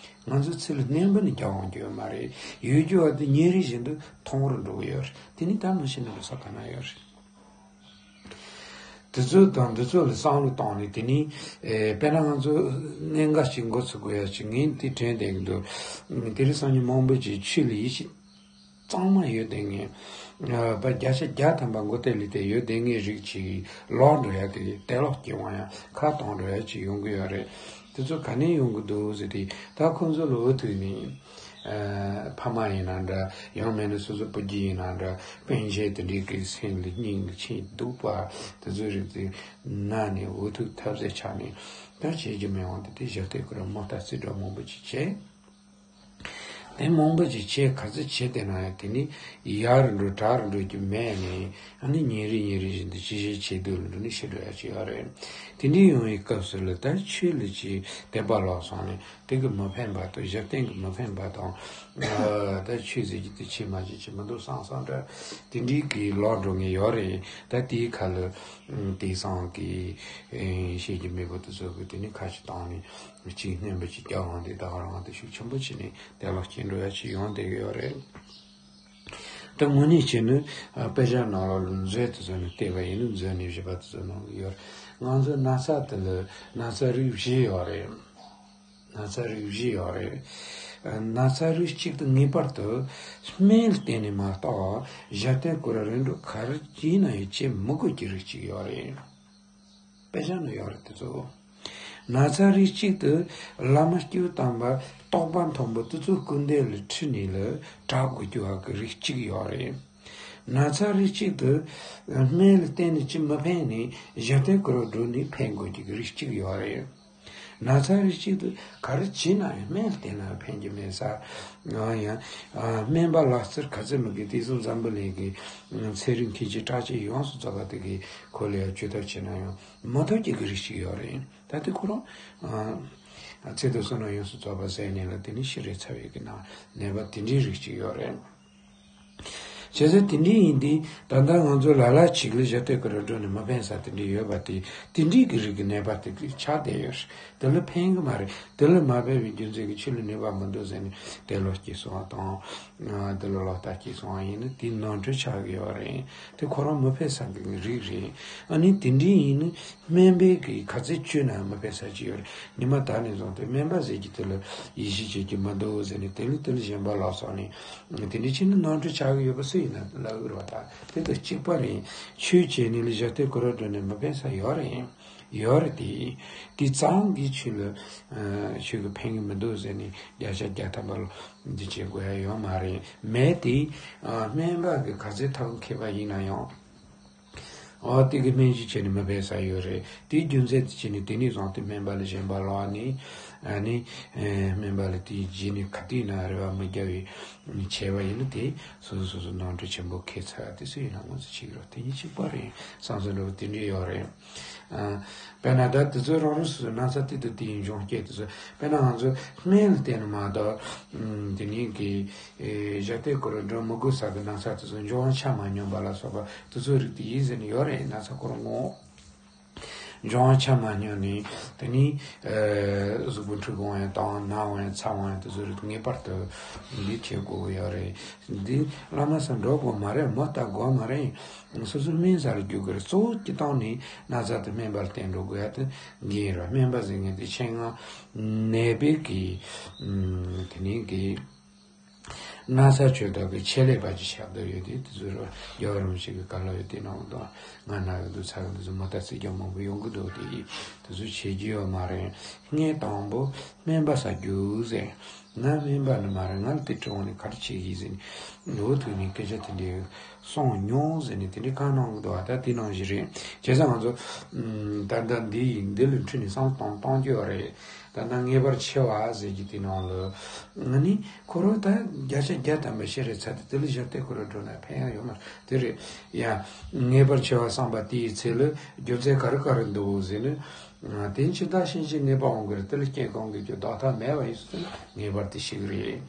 ང་ཚོ་ཚེ་ལ་བརྣན་པ་ནི་རྒྱག་འོང་རྒྱུ་ཡོད་མ་རེད། ཡོད་རྒྱུ་བ་དེ་ཉིན་རེ་བཞིན་དུ་ཐུང་རུ་འགྲོ་གི་ཡོད་རེད། དེ་ནི་ད་མི་ཤི་ན་འགྲོ་ས་ག་ན་ཡོད་རེད། དེ་ཚོ་དང་འདི་ཚོ་ལ་བསམ་བློ་བཏང་ནས། དེ་ནི། ཨེ། དཔེར་ན་ང་ཚོ་གནད་འགག་ཅིག་འགོ་ཚུགས་དགོས་ཡ་ཅིག་ངས་དེ་དྲན་བསྡད་ཀྱི་འདུག། དེ་རིང་སང་ཉིན་མང་པོ་ཅིག་ཆོས་ལ་ཡིད་ཆེས་གཙང་མ་ཡོད་བསྡད་མཁན། ཨ། བརྒྱ་ཆ་བརྒྱ་ཐམ་པ་མགོ་བཏེགས་ལུས་བསྡད་ཡོད་བསྡད་མཁན་རིགས་ཅིག་ལོག་འགྲོ་ཡ་དེ། དེ་ལོག་སྐྱེ་དབང་ཡ་ཁ་གཏོང་འགྲོ་ཡ་ཅིག་ཡོང་གི་ཡོད་རེད། དེ་ཚོ་ག་ནས་ཡོང་གི་འདུག་ཟེར་དུས། ད་ཁོང་ཚོ་ལ་འུ་ཐུག་ནས། ཨ། ཕ་མ་ཡིན་ན་འདྲ། ཡང་མིན་ན་སོ་སོ་བུ་རྒྱུད་ཡིན་ན་འདྲ། སྤུན་མཆེད་དེ་འདྲའི་གི་སེམས་ལ་སྙིང་ལ་ཆེས་སྡུག་པ་དེ་ཚོའི་རིགས་དེ་ན་ནས་འུ་ཐུག་ཐབས་ཟད་ཆགས་ནས། ད་བྱེད་རྒྱུ་མེད་དབང་དུ། དེ་ཞབས་སྟེགས་ཁོ་རང་མོ་ལྟ་རྩིས་འགྲོ་མང་པོ་ཅིག་བྱས། དེ་མང་པོ་ཅིག་བྱས། ག་ཚོད་བྱས་བསྡད་ན་ཡང་དེ་ནི་ཡར་འགྲོ་དྲག་རུ་འགྲོ་རྒྱུ་མེད་ནས། ཨ་ནི་ཉིན་རེ་ཉིན་རེ་བཞིན་དུ་ཅི་བྱེད་བྱེད་སྡོད་ལ་འགྲོ་ནས་ཤི་འགྲོ་ཡ་ཅིག་ཡོད་རེད། དེ་འདྲའི་ཡོང་བའི་སྐབས་སུ་ལ་ད་ཆོས་ལ་ཅིག་དད་པ་ལོག་སོང་ནས། དེ་གི་མི་ཕན་པ་དང་། ཞབས་བརྟན་གི་མི་ཕན་པ་དང་། ཨ། ད་ཆོས་ཟེར་རྒྱུ་དེ་བྱེད་མ་བྱེད་ཅིག་མི་འདུག་བསམ་བསམ་འདྲ་དེ་འདྲའི་གི་ལོག་འགྲོ་མཁན་ཡོད་རེད། ད་དེའི་ཁ་ལ། ཨ། དེང་སང་གི། ཨ། བཤད་རྒྱུ་མེད་པ་དེ་ཚོ་གི་དེ་ནི་ཁ་ཅིག་བཏང་ནས། གཅིག་སྣོན་པ་ཅིག་རྒྱག་འོང་དུས། ད་ག་རང་དེ་ཤུགས་ཆེན་པོ་བྱས་ནས་དེ་ལ་སྐྱེ་འགྲོ་ཡ་ཅིག་ཡོང་བསྡད་ཀྱི་ཡོད་རེད། ད་དངོས་གནས་བྱས་ན། ཨ། དཔེ་ཆ་ནང་ལོགས་ལ་མཛོད་དེ་ཚོ་ནས་བལྟས་པ་ཡིན་ན། མཛོད་ནས་བཞི་པ་དེ་ཚོ་ནང་ལ་ཡོད་རེད། ང་ཚོ་ན་ཚ་དེ་ལ་ན་ཚ་རིགས་བཞི་ཡོད་རེད། ན་ཚ་རིགས་བཞི་ཡོད་རེད། ན་ཚ་རིགས་གཅིག་ཏུ་ངེས་པར་དུ་སྨན་ལ་བརྟེན་ནས་མ་གཏོགས་གཞན་དོན་ཁོ་ར་རིམ་གྲོ་ག་རེ་བྱས་ན་ཡང་བྱེད་མི་དགོས་ཀྱི་རིགས་གཅིག་ཡོད་རེད། དཔེ་ཆ་ནི་ཡོད་རེད་དེ་ཚོ། ན་ཚ་རིགས་གཅིག་ཏུ་བླ་མ་སྐྱེས་བུ་དམ་པ་རྟོགས་པ་མཐོན་པོ་དེ་ཚོ་སྐུ་འདས་ལ་ཁྲིད་ནས་ལ་དྲག་དགོས་ཀྱི་བ་གི་རིགས་གཅིག་ཡོད་རེད། ན་ཚ་རིགས་གཅིག་ཏུ་སྨན་ལ་བརྟེན་ནས་ཅི་མི་ཕན་ནས་གཞན་དོན་ཁོ་ར་འགྲོ་ནས་ཕན་དགོས་ཀྱི་རིགས་གཅིག་ཡོད་རེད། ན་ཚ་རིགས་གཅིག་ཏུ་ག་རེ་བྱས་ན་ཡང་སྨན་ལ་བརྟེན་ན་ཕན་གྱི་མེད་ས། ཡང་སྨན་པ་ལག་རྩལ་ག་ཚད་མི་དགོས་དེ་ཚོ་འཛམ་བུ་གླིང་གི་ཚན་རིག་མཁས་ཅན་གྲགས་ཅན་ཡོངས་སུ་རྫོགས་པ་དེ་གི་ཁོ་ལ་ཡང་བཅོས་ཐབས་བྱས་ན་ཡང་མ་ཐུབ་ཀྱི་གི་རིགས་གཅིག་ཡོད་རེད། ད་དེ་ཁོ་རང་ཚེ་དང་བསོད་ནམས་ཡོངས་སུ་རྫོགས་པ་ཟད་ནས་ལ་དེ་ནི་ཤི་རེ་ཚར་བའི་གི་ནང་ནད་པ་དེ་འདྲའི་རིགས་གཅིག་ཡོད་རེད། བྱས་ཙང་དེ་འདྲའི་ཡིན་དུས་ད་ལྟ་ང་ཚོ་ལ་ལ་ཅིག་ལ་ཞི་བདེ་ཁོ་ར་འགྲོ་ནས་མ་ཕན་ས་དེ་འདྲའི་ཡོད་པ་དེ་དེ་འདྲའི་གི་རིགས་ཀྱི་ནད་པ་དེ་གི་ཆགས་བསྡད་ཡོད་རེད། དེ་ལ་ཕན་གི་མ་རེད། དེ་ལ་མ་ཕན་པའི་རྒྱུ་མཚན་གྱིས་ཆོས་ལ་ནུས་པ་མི་འདུག་ཟེར་ནས་དེ་ལོ་སྐྱེས་སོང་བ་དང་། དེ་ལོ་ལོ་ལྟར་སྐྱེས་སོང་བ་ཡིན་ན་དེ་ནོར་འཁྲུལ་ཆགས་ཀྱི་ཡོད་རེད། དེ་ཁོ་རང་མི་ཕན་ས་གི་རིགས་རེད། ཨ་ནི་དེ་འདྲའི་ཡིན་ན་སྨན་པས་གི་ག་ཚད་བཅོས་ན་མི་ཕན་ས་ཅིག་ཡོད་རེད། ཉི་མ་ད་ནས་བཟུང་སྟེ་སྨན་པ་ཟེར་གྱི་དེ་ལ་ཡིད་ཆེས་བྱེད་ཀྱི་མི་འདུག་ཟེར་ནས་དེ་ལ་དེ་ལ་གཞན་པ་ལ་སོགས་ནས། དེ་འདྲའི་ཕྱིར་ན་ནོར་འཁྲུལ་ཆགས་ཀྱི་ཡོད་པ་སུ་ཡིན་ན་ལབ་དགོས་རེད་བ། ད་དེ་དང་གཅིག་པ་རེད། ཆོས་བྱས་ནས་ལ་ཞི་བདེ་ཁོ་ར་འགྲོ་ནས་མི་ཕན་ས་ཡོད་རེད། ཡོད་རེད་དེ། དེ་ཙམ་གྱིས་ཆོས་ལ་ཆོས་ཀྱི་ཕན་གྱི་མི་འདུག་ཟེར་ནས་བརྒྱ་ཆ་བརྒྱ་ཐམ་པ་ལ་འདི་བྱེད་དགོས་ཡ་ཡོད་མ་རེད། མེད་དེ། སྨན་པ་གི་ག་ཚད་ཐབས་མཁས་པ་ཡིན་ན་ཡང་། འོ་དེ་གི་སྨན་བཅོས་བྱས་ནས་མི་ཕན་ས་ཡོད་རེད། དེའི་རྒྱུ་མཚན་དེ་བྱས་ནས་དེ་ནས་བཟུང་སྟེ་སྨན་པ་ལ་གཞན་པ་ལོག་ནས། ཨ་ནི། སྨན་པ་ལ་དེའི་རྗེས་ནས་ག་དུས་ན་རེ་བ་མི་རྒྱག་པའི་བྱས་པ་ཡིན་ན་དེ་སོ་སོ་སོ་སོ་ནོར་འཁྲུལ་ཆེན་པོ་ཁེལ་ཚར་དེ་སུ་ཡིན་ན་ངོ་ཚ་བྱེད་ཀྱི་རོགས་དེ་ཉིད་གཅིག་པ་རེད། བསམ་ཚུལ་འདྲ་བོ་དེ་འདྲ་ཡོད་རེད། དཔེར་ན་ད་དེ་ཚོ་རང་རང་སོ་སོའི་ན་ཚ་དེ་དང་དེ་ཡི་འབྱུང་རྐྱེན་དེ་ཚོ་དཔེར་ན་ང་ཚོ་སྨན་ལ་བརྟེན་ནས་མ་གཏོགས། དེ་ནས་གི་ཞི་བདེ་ཁོ་ར་འགྲོ་མི་དགོས་ས་གི་ན་ཚ་དེ་ཚོ་འབྱུང་བ་ཆ་མ་སྙོམས་པ་ལ་སོགས་པ་དེ་ཚོ་རིགས་དེ་ཡིན་ཟེར་ནས་ཡོད་རེད། ན་ཚ་ཁོ་རང་ངོ་། འབྱུང་བ་ཆ་མ་སྙོམས་ནས་དེ་ནས་གཟུགས་པོ་འཁྲུག་འོང་ཡང་དང་ན་འོང་ཡང་ཚ་འོང་ཡང་དེ་ཚོ་རིགས་ངེས་པར་དུ་འདི་བྱེད་དགོས་ཀྱི་ཡོད་རེད། འདི་བླ་མ་ས་འགྲོ་དགོས་མ་རེད། མོ་ལྟ་དགོས་མ་རེད། སོ་སོ་སྨན་ཟ་ལ་རྒྱུག་གི་རེད། གཙོ་བོ་སྤྱི་བཏང་ནས་ན་ཚ་དེ་སྨན་པ་ལ་བསྟེན་འགྲོ་དགོས་ཡ་དེ་འགན་རེད། སྨན་པ་ཟེར་མཁན་དེ་ཆེད་མངགས་ནད་པའི་གི་དེ་ནས་གི་ན་ཚ་བཅོས་ཐབས་ཀྱི་ཆེད་ལས་པ་ཅིག་ཆགས་བསྡད་ཡོད་དེ། དེ་ཚོ་རེད་བ། རྒྱལ་བ་རིན་པོ་ཆེ་གི་བཀའ་སློབ་ཡོད་དེ་ནང་དུ་ང་ན་གི་འདུག་ཚ་གི་འདུག་ཟེར་མོ་ལྟ་ཚིག་རྒྱག་མང་པོ་ཡོང་གི་འདུག་དེ་དེ་ཚོ་བྱེད་རྒྱུ་ཡོད་མ་རེད། ངས་དང་པོ་སྨན་པ་ས་རྒྱུགས་ཟེར། ང་སྨན་པ་ནི་མ་རེད། ང་ལ་དེ་དྲི་བ་ནི་ག་རེ་བྱེད་ཀྱི་ཟེར་ནས་ལོ་ཐུག་ནས་སྐད་ཆ་དེ་འདྲའི་གསུངས་མྱོང་ཟེར་ནས་དེ་འདྲའི་བཀའ་གནང་གི་འདུག་བ། ད་དེ་ནང་བཞིན་རེད། བྱས་ཙང་ང་ཚོ་ད་ལྟ་འདི་ཡིན་འདི་ལ་འཁྲིད་ནས་བསམ་བློ་གཏོང་གཏོང་རྒྱུ་ཡོད་རེད། ད་ལྟ་ངེས་པར་ཆེ་བ་ཟེར་གྱི་དེ་ནང་ལ་ང་ནི་ཁོ་རང་ད་བརྒྱ་ཆ་བརྒྱ་ཐམ་པ་ཤེས་རེད་ཚར་དེ་དེ་ལ་ཞབས་བརྟན་ཁོ་རང་འགྲོ་ན་ཕན་ཡ་ཡོད་མ་རེད། དེ་རེད་ཡ། ངེས་པར་ཆེ་བ་བསམ་པ་དེའི་ཚེ་ལ་རྒྱུ་མཚན་ག་རེ་ག་རེ་འདུག་ཟེར་ན། དེ་ཕྱི་ད་ཕྱིན་ཆད་ངེས་པ་འོང་གི་རེད། དེ་ལ་རྐྱེན་གང་གིས་ཀྱང་ལྡོག་ཐབས་མེད་པ་ཡིན་ཟེར་ན་ངེས་པར་དེ་ཤེས་གི་རེད།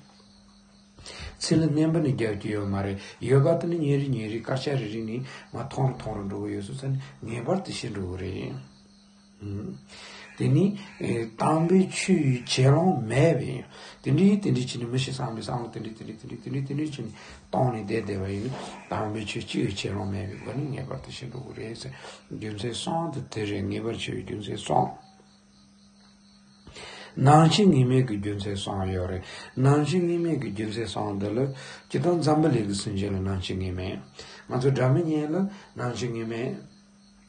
ཚེ་ལ་བརྣན་པ་ནི་རྒྱག་རྒྱུ་ཡོད་མ་རེད། ཡོད་པ་དེ་ནི་ཉིན་རེ་ཉིན་རེ་སྐར་ཆ་རེ་རེ་ནས་མ་ཐོང་རུ་ཐོང་རུ་འགྲོ་གི་ཡོད་ཟེར་ན་ངེས་པར་དེ་ཤེས་འགྲོ་གི་རེད། དེ་ནི་དམ་པའི་ཆོས་ཡི་བྱེད་ལོང་མེད་པས། དེ་འདྲའི་དེ་འདྲའི་ཅི་ནི་མི་ཤེས་བསམ་པའི་བསམ་བློ་དེ་འདྲའི་དེ་འདྲའི་དེ་འདྲའི་དེ་འདྲའི་དེ་འདྲའི་ཅི་ནི་གཏོང་ནས་བསྡད་བསྡད་པ་ཡིན་ན་དམ་པའི་ཆོས་གཅིག་གི་བྱེད་ལོང་མེད་པའི་སྒོ་ནས་ངེས་པར་དུ་ཤེས་འགྲོ་གི་རེད་ཟེར། རྒྱུ་མཚན་གསུམ་དེ་དེ་རེད། ངེས་པར་ཆེ་བའི་རྒྱུ་མཚན་གསུམ། ནང་བཞིན་ངེས་མེད་ཀྱི་རྒྱུ་མཚན་གསུམ་ཡོད་རེད། ནང་བཞིན་ངེས་མེད་ཀྱི་རྒྱུ་མཚན་གསུམ་འདི་ལ་སྤྱིར་བཏང་འཛམ་བུ་གླིང་གི་སེམས་ཅན་ལ་ནང་བཞིན་ངེས་མེད། ང་ཚོ་སྒྲ་མི་སྙན་ལ་ནང་བཞིན་ངེས་མེད།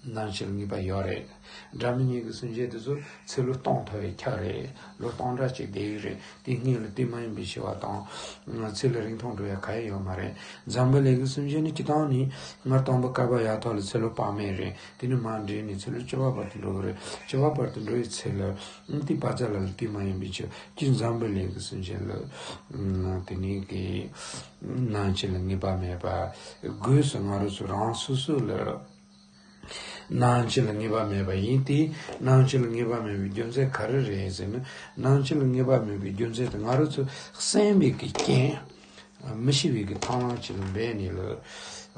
ནང་བཞིན་ངེས་པ་ཡོད་རེད། སྒྲ་མི་སྙན་གྱི་སེམས་ཅན་དེ་ཚོ་ཚེ་ལོ་སྟོང་ཐོབ་པའི་ཆ་རེད། ལོ་སྟོང་ཕྲག་གཅིག་བསྡད་ཡོད་རེད། དེ་སྔོན་ལ་དུས་མ་ཡིན་པའི་འཆི་བ་དང་། ཚེ་ལ་རིང་ཐུང་འགྲོ་ཡ་ག་ཡང་ཡོད་མ་རེད། འཛམ་བུ་གླིང་གི་སེམས་ཅན་ནི་སྤྱིར་བཏང་ནི་སྔར་དང་པོ་བསྐལ་པ་ཡར་ཐོག་ལ་ཚེ་ལོ་དཔག་མེད་རེད། དེ་ནི་མར་འགྲིབ་ནས་ཚེ་ལོ་བཅུ་པ་བར་དུ་འགྲོ་གི་རེད། བཅུ་པ་བར་དུ་འགྲོ་བའི་ཚེ་ལ་དེ་བ་ཙ་ལ་ལ་དུས་མ་ཡིན་པའི་ཆོས་ཀྱི་འཛམ་བུ་གླིང་གི་སེམས་ཅན་ལ་དེ་ནི་གི་ནང་བཞིན་ལ་ངེས་པ་མེད་པ། སྒོས་སུ་ང་རང་ཚོ་རང་སོ་སོ་ལ་ནང་བཞིན་ལ་ངེས་པ་མེད་པ་ཡིན་ཏེ། ནང་བཞིན་ལ་ངེས་པ་མེད་པའི་རྒྱུ་མཚན་ག་རེ་རེད་ཟེར་ན། ནང་བཞིན་ལ་ངེས་པ་མེད་པའི་རྒྱུ་མཚན་དེ་ང་རང་ཚོ་བསམ་པའི་གི་རྐྱེན། མི་ཤི་བའི་གི་ཐང་ལམ་ཅིག་ལ་འབད་ནས་ལ།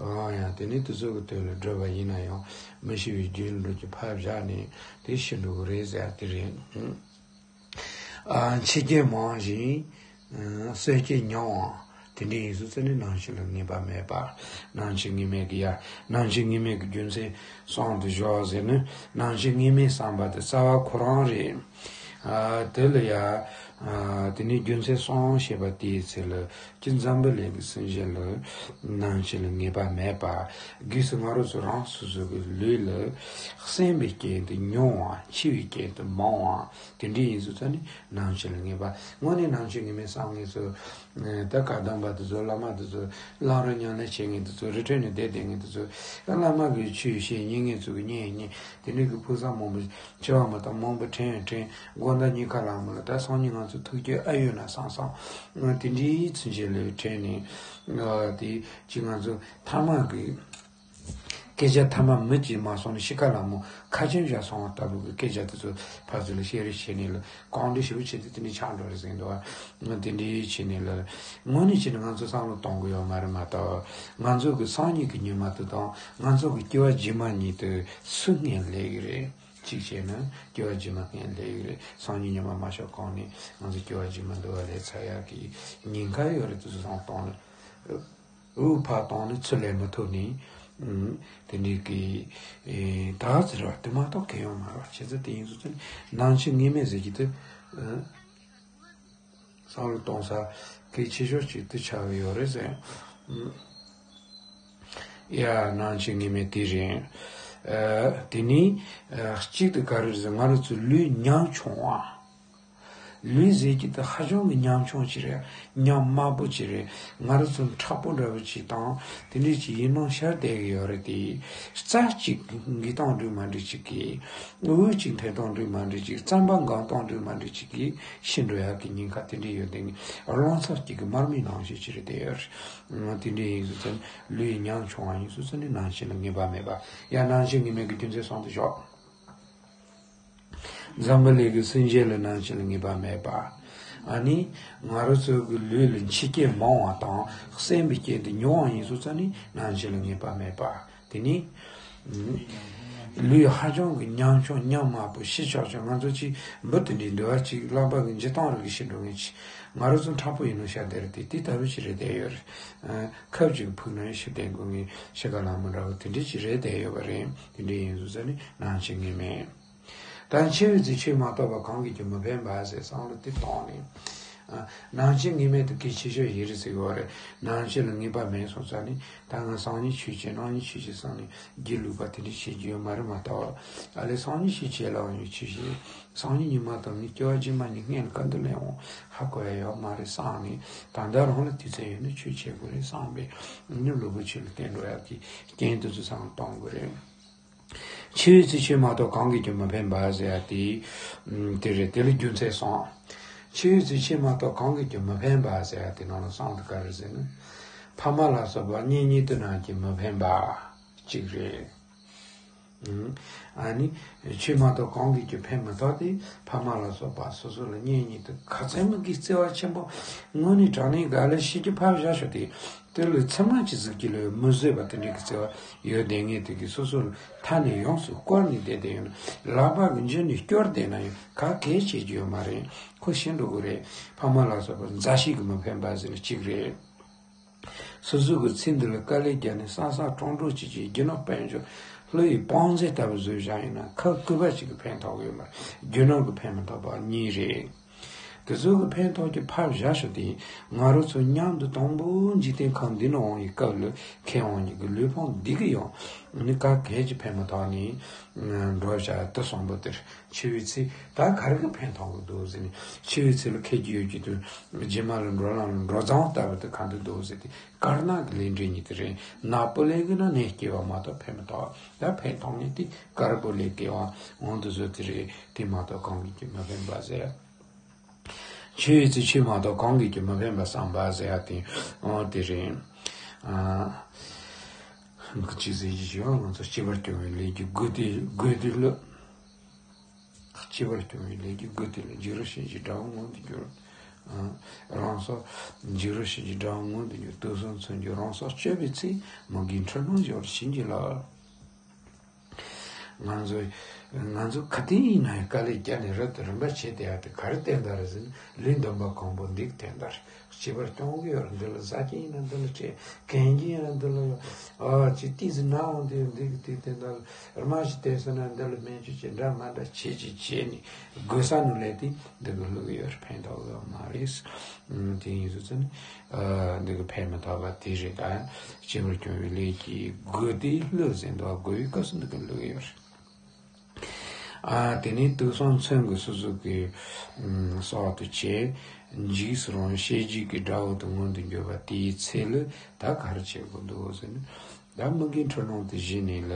ཨ་ཡང་དེ་ནི་དུས་ཚོད་ཀྱི་དོན་ལ་བགྲོད་པ་ཡིན་ན་ཡང་མི་ཤི་བའི་རྒྱུན་ལ་འགྲོ་རྒྱུ་ཕར་བཞག་ནས་དེ་ཤི་འགྲོ་གི་རེད་ཟེར་དེ་རེད། ཨ་འཆི་རྐྱེན་མང་ཞིང་། ཨ་གསོད་རྐྱེན་ཉུང་བ། དེ་འདྲ་ཡིན་ཟེར་ཙ་ནི་ནང་བཞིན་ལ་ངེས་པ་མེད་པ། ནང་བཞིན་ངེས་མེད་ཀྱི་ཡ། ནང་བཞིན་ངེས་མེད་ཀྱི་རྒྱུ་མཚན་གསུམ་དུ་བཞག་ཟེར་ན། ནང་བཞིན་ངེས་མེད་བསམ་པ་དེ་རྩ་བ་ཁོ་རང་རེད། ཨ་དེ་ལ་ཡ། ཨ། དེ་ནས་རྒྱུ་མཚན་གསུམ་བཤད་པ་དེའི་ཚེ་ལ། སྤྱིར་འཛམ་བུ་གླིང་གི་སེམས་ཅན་ལ་ནང་བཞིན་ལ་ངེས་པ་མེད་པ། སྒོས་སུ་ང་རང་ཚོ་རང་སོ་སོ་གི་ལུས་ལ་གསན་པའི་རྐྱེན་དེ་ཉུང་བ། མཁྱེན་པའི་རྐྱེན་དེ་མང་བ། དེ་འདྲ་ཡིན་ཙང་ནི་ནང་བཞིན་ལ་ངེས་པ། དངོས་གནས་ནང་བཞིན་ངེས་མེད་བསམ། ངེད་ཚོ་ད་བཀའ་གདམས་པ་དེ་ཚོ། བླ་མ་དེ་ཚོ། བླ་རུང་ཉམས་ལེན་བྱེད་མཁན་དེ་ཚོ། རི་ཁྲོད་ནས་བསྡད་བསྡད་མཁན་དེ་ཚོ། བླ་མ་གི་ཆོས་བཤད། ཉན་མཁན་ཚོ་གི་ཉན་ཉན། དེ་འདྲ་གི་ཕུགས་བསམ་མང་པོ། ཆེ་བ་མ་གཏོགས་མང་པོ་དྲན་དྲན། དགོང་དག་ཉིན་ཁ་ལ་མོ་ལ་ད་སང་ཉིན་ང་ཚོ་ཐུག་རྒྱུ་ཨ་ཡོད་ན་བསམ་བསམ། དེ་འདྲའི་ཚུལ་འཆོས་ལ་དྲན་ནས། དེ་ཅི་ང་ཚོ་ཐ་མ་གི་སྐད་ཆ་ཐ་མ་མི་གཅིག་མ་གསུངས་ནས་ཤི་ཁ་ལ་མོ་ཁ་ཆེམས་བཞག་སོང་བ་ལྟ་བུ་གི་སྐད་ཆ་དེ་ཚོ་ཕར་ཚུར་ལ་བཤད་རེས་བྱས་ནས་ལ། གང་འདྲ་ཞིབ་པོ་བྱས་ཏེ་དེ་འདྲའི་ཆགས་འགྲོ་རེད་ཟེར་འདུག་བ། དེ་འདྲའི་བྱས་ནས་ལ། དངོས་གནས་བྱས་ན་ང་ཚོ་བསམ་བློ་གཏོང་གི་ཡོད་མ་རེད་མ་གཏོགས། ང་ཚོ་གི་སང་ཉིན་གི་ཉི་མ་དེ་དང་ང་ཚོ་གི་སྐྱེ་བ་རྗེས་མ་གཉིས་དེ་སུས་སྔོན་ལེན་གི་རེད། གཅིག་བྱས་ན་སྐྱེ་བ་རྗེས་མ་སྔོན་ལེན་གི་རེད། སང་ཉིན་ཉི་མ་མ་ཤོག་གོང་ནས་ང་ཚོ་སྐྱེ་བ་རྗེས་མ་འདུལ་བ་ལེན་ཚར་ཡག་གི་ཉེན་ཁ་ཡོད་རེད། དེ་ཚོ་བསམ་བློ་གཏོང་ན། འུ་ཕར་བཏང་ནས་ཚུར་ལེན་མི་ཐུབ་ནས། ཨུམ། དེ་འདྲའི་གི། ཨེ། ད་ཟེར་བ་དེ་མ་གཏོགས་གལ་ཡོད་མ་རེད་བ། བྱས་ཙང་དེ་ཡིན་ཙང་ནི་ནང་བཞིན་ངེས་མེད་ཟེར་གྱི་དེ། ཨ། བསམ་བློ་གཏོང་ས་གལ་ཆེ་ཤོས་ཅིག་དེ་ཆགས་ཀྱི་ཡོད་རེད་ཟེར། ཨུམ། ཡ། ནང་བཞིན་ངེས་མེད་དེ་རེད། ཨ། དེ་ནི། ཨ། གཅིག་དེ་ག་རེ་རེད་ཟེར། ང་རང་ཚོའི་ལུས་ཉམ་ཆུང་བ། ལུས་ཟེར་གྱི་དེ་ཧ་ཅང་གི་ཉམ་ཆུང་ཅིག་རེད། ཉམ་དམའ་པོ་ཅིག་རེད། ང་རང་ཚོ་མཁྲེགས་པོ་འདྲ་པོ་ཅིག་དང་དེ་འདྲ་ཅིག་ཡིད་སྨོན་ཤར་བསྡད་ཀྱི་ཡོད་རེད་དེ། རྩ་གཅིག་འགུལ་སྟངས་འགྲིག་མ་འགྲིག་ཅིག་གིས། འུ་གཅིག་འཐེན་སྟངས་འགྲིག་མ་འགྲིག་ཅིག་རྩམ་པ་འགང་སྟངས་འགྲིག་མ་འགྲིག་ཅིག་གིས་ཤི་འགྲོ་ཡག་གི་ཉེན་ཁ་དེ་འདྲ་ཡོད་དེ། རླུང་ཚབ་ཅིག་གི་དམར་མེ་ནང་བཞིན་ཅིག་རེད་བསྡད་ཡོད་རེད། དེ་འདྲ་ཡིན་ཙང་ལུས་ཉམ་ཆུང་བ་ཡིན་ཙང་ནི་ནང་བཞིན་ལ་ངེས་པ་མེད་པ། ཡང་ནང་བཞིན་ངེས་མེད་ཀྱི་རྒྱུ་མཚན་གསུམ་དེ་ཞོག་འཛམ་བུ་གླིང་གི་སེམས་ཅན་ལ་ནང་བཞིན་ལ་ངེས་པ་མེད་པ། ཨ་ནི། ང་རང་ཚོ་གི་ལུས་ལ་མཁྱེན་རྐྱེན་མང་བ་དང་གསན་པའི་རྐྱེན་དེ་ཉུང་བ་ཡིན་ཙང་ནི་ནང་བཞིན་ལ་ངེས་པ་མེད་པ། དེ་ནི། ཨུམ། ལུས་ཧ་ཅང་གི་ཉམ་ཆུང་ཉམ་དམའ་པོ། ཤི་ཆོག་ཆོག་ང་ཚོ་ཅིག་འབུ་དེ་འདྲའི་འདུལ་བ་ཅིག་ལག་པ་གི་འཇིབ་རྟེན་རིགས་ཤི་འགྲོ་མཁན་ཅིག་ང་རང་ཚོ་མཁྲེགས་པོ་ཡིན་ནོ་ཤ་དེ་རེད་དེ། དེ་ལྟ་བུ་ཅིག་རེད་བསྡད་ཡོད་རེད། ཨ། ཁབ་ཅིག་ཕུག་ན་ཡང་ཤི་བསྡད་དགོས་མཁན་ཤི་ཁ་ལ་མོ་འདྲ་བོ་དེ་འདྲ་ཅིག་རེད་བསྡད་ཡོད་པ་རེད། དེ་འདྲ་ཡིན་ཙང་ནི་ནང་བཞིན་ངེས་མེད། ད་འཆི་བའི་ཚེ་ཆོས་མ་གཏོགས་པ་གང་གིས་ཀྱང་མི་ཕན་པ་ཟེར་བསམ་བློ་དེ་བཏང་ནས། ཨ། ནང་བཞིན་ངེས་མེད་དེ་གལ་ཆེ་ཤོས་ཡིན་རེད་ཟེར་གྱི་ཡོད་རེད། ནང་བཞིན་ལ་ངེས་པ་མེད་སོང་ཙང་ནི། ད་ང་སང་ཉིན་ཆོས་བྱེད། གནངས་ཉིན་ཆོས་བྱེད་བསམ་ནས་སྒྱིད་ལུག་པ་དེ་འདྲ་བྱེད་རྒྱུ་ཡོད་མ་རེད་མ་གཏོགས། ཨ་ལས་སང་ཉིན་ཆོས་བྱེད་ལ་འོང་ཡོད། ཆོས་བྱེད། སང་ཉིན་ཉི་མ་དང་ནི་སྐྱེ་བ་རྗེས་མ་གཉིས་སྔོན་ལ་ག་འདི་ལས་འོང་ཧ་གོ་ཡ་ཡོད་མ་རེད་བསམ་ནས། ད་ལྟ་རང་ལ་དུས་ཚོད་ཡོད་ན་ཆོས་བྱེད་དགོས་རེད་བསམ་པས་ནི་ལུས་པོ་ཆོས་ལ་བརྟེན་འགྲོ་ཡག་གི་རྐྱེན་དེ་ཚོ་བསམ་བློ་གཏོང་དགོས་རེད། འཆི་བའི་ཚེ་ཆོས་མ་གཏོགས་གང་གིས་ཀྱང་མི་ཕན་པ་ཟེར་ཡ་དེ། ཨུམ། དེ་རེད། དེ་ལ་རྒྱུ་མཚན་གསུམ། འཆི་བའི་ཚེ་ཆོས་མ་གཏོགས་གང་གིས་ཀྱང་མི་ཕན་པ་ཟེར་ཡ་དེ་ནང་ལ་གསུམ་དེ་ག་རེ་ཟེར་ན། ཕ་མ་ལ་སོགས་པ་གཉེན་ཉེ་དུ་རྣམས་ཀྱིས་མི་ཕན་པ་གཅིག་རེད། ཨུམ། ཨ་ནི། ཆོས་མ་གཏོགས་གང་གིས་ཀྱང་ཕན་མི་ཐོགས་ཏེ། ཕ་མ་ལ་སོགས་པ་སོ་སོ་ལ་གཉེན་ཉེ་དུ་ཁ་ཚན་མི་དགེ་བརྩེ་བ་ཆེན་པོ། དངོས་གནས་དྲང་གནས་ག་ལ་ཤི་རྒྱུ་ཕར་བཞག་ཞོག་དེ། དེ་ལ་ཚེར་མ་གཅིག་ཟིག་གི་ལོས་མི་བཟོད་པ་དེ་འདྲའི་གི་བརྩེ་བ་ཡོད་བསྡད་མཁན་དེ་གིས་སོ་སོ་ལ་མཐའ་ནས་ཡོངས་སུ་བསྐོར་ནས་བསྡད་བསྡད་ཡོད་ན། ལག་པ་གི་འཇུ་ནས་སྐྱོར་བསྡད་ན་ཡང་ག་གལ་ཆེ་རྒྱུ་ཡོད་མ་རེད། ཁོ་ཤི་འགྲོ་གི་རེད། ཕ་མ་ལ་སོགས་པ་མཛའ་བཤེས་ཀྱིས་མི་ཕན་པ་ཟེར་ན་གཅིག་རེད། སོ་སོ་གི་ཚེ་འདི་ལ་དཀའ་ལས་བརྒྱབ་ནས་བསགས་བསགས་ཀྲོང་ཀྲོ་བྱེད་ཀྱི་རྒྱུ་ནོར་དཔལ་འབྱོར་ལྷོ་ཡི་བང་མཛོད་ལྟ་བུ་བཟོས་བཞག་ཡིན་ན་ཁ་སྐུད་པ་གཅིག་གིས་ཕན་ཐོགས་ཡོད་མ་རེད། རྒྱུ་ནོར་གྱིས་ཕན་མི་ཐོགས་པ་གཉིས་རེད། དེ་ཚོ་གི་ཕན་ཐོགས་ཀྱི་ཕར་བཞག་ཞོག་དེ། ང་རང་ཚོ་མཉམ་དུ་དང་པོ་འཇིག་རྟེན་ཁམས་འདི་ནང་འོང་བའི་སྐབས་ལ་ཁྱེད་རང་ཉིད་ཀྱི་ལུས་ཕུང་འདི་གིས་ཡང་ནི་ག་གལ་གྱི་ཕན་མ་ཐོགས་ནས་འགྲོ་བྱ་དེ་གསུམ་པོ་དེར། འཆི་བའི་ཚེ་ད་ག་རེ་གིས་ཕན་ཐོགས་ཀྱི་འདུག་ཟེར་ནས། འཆི་བའི་ཚེ་ལ་ཁད་ཀྱི་ཡོད་ཀྱི་དུས་རྗེས་མ་ལ་འགྲོ་ལམ་ལ་འགྲོ་སྟངས་ལྟ་བུ་དེ་ག་འདྲ་འདུག་ཟེར་ཏེ། དཀར་ནག་གི་ལས་འབྲས་གཉིས་དེ་རེད། ནག་པོ་ལས་གི་ན་ནད་སྐྱེ་བ་མ་གཏོགས་ཕན་མི་ཐོགས། ད་ཕན་ཐོགས་ནས་དེ་དཀར་པོ་ལས་སྐྱེ་བ་འོང་དུ་བཟོ་དེ་རེད། དེ་མ་གཏོགས་གང་གིས་ཀྱང་མི་ཕན་པ་ཟེར། འཆི་བའི་ཚེ་ཆོས་མ་གཏོགས་གང་གིས་ཀྱང་མི་ཕན་པ་བསམ་པ་ཟེར་ཡ་དེ། འོ་དེ་རེད། ཨ། ཅི་ཟེར་གྱི་ཞིག་ང་ཚོ་སྐྱེ་བར་སྐྱོང་བའི་ལས་ཀྱི་དགོས་དེ་དགོས་དེ་ལ། སྐྱེ་བར་སྐྱོང་བའི་ལས་ཀྱི་དགོས་དེ་ལ། འཇིགས་རུང་གཤིན་རྗེའི་དགྲ་བོ་མངོན་དུ་གྱུར། ཨ། རང་སྲོག་འཇིགས་རུང་གཤིན་རྗེའི་དགྲ་བོ་མངོན་དུ་གྱུར། དུག་གསུམ་མཚོན་གྱིས་རང་སྲོག་གཅོད་པའི་ཚེ། མི་དགེའི་འཁྲུལ་སྣང་སྦྱོར་བྱིན་གྱིས་བརླབ། ང་ཚོ་ ང་ཚོ་ག་དུས་ཡིན་ན་ཡང་དཀའ་ལས་བརྒྱབ་ནས་རབ་ཏུ་རིམ་པ་བྱས་བསྡད་ཡ་དེ་ག་རེ་བསྟན་ད་རེད་ཟེར་ན། ལུས་འདོན་པ་གང་པོ་འདི་གི་བསྟན་ད་རེད། བྱིས་པར་སྐྱོང་གི་ཡོད་རེད། འདི་ལ་ཟ་གྱིན་ཡིན་ན་འདི་ལ་སྤྲད། གན་གྱིན་ཡིན་ན་འདི་ལ་ཡོད། ཨ་ཅིག་ཏིས་ཟིན་ན་འོང་དེ་འདི་གི་དེ་དེ་འདྲ་ལ་རྨ་ཞིག་བལྟས་སོང་ན་འདི་ལ་སྨན་བཅོས་བྱེད། འདྲ་མ་འདྲ་བྱེད་ཅིག་བྱས་ནས་དགོས་ས་ནང་ལས་དེ་འདི་གི་བླུག་ཡོད་རེད། ཕན་ཐོགས་ཡོད་མ་རེད། ཨ་དེ་ཡིན་ཟེར་ཙང་ནི་ཨ་འདི་གི་ཕན་མི་ཐོགས་པ་དེ་རེད། ད་བྱིས་པར་སྐྱོང་བའི་ལས་ཀྱི་དགོས་དེ་བླུག་ཟིན་འདུག་དགོས་པའི་སྐབས་སུ་འདི་གི་བླུག་ཡོད་རེད། ཨ་དེ་ནས་དུག་གསུམ་མཚོན་གྱི་སོ་སོ་གི་ཨ་སྲོག་ཏུ་བྱས། འཇིགས་སུ་རུང་བའི་ཤེས་བྱའི་དགྲ་བོ་དེ་མངོན་དུ་གྱུར་པ་དེའི་ཚེ་ལ་ད་ག་རེ་བྱེད་དགོས་འདུག་ཟེར་ན། ད་མི་དགེ་འཕྲུལ་སྣང་དེ་ཞི་ནས་ལ་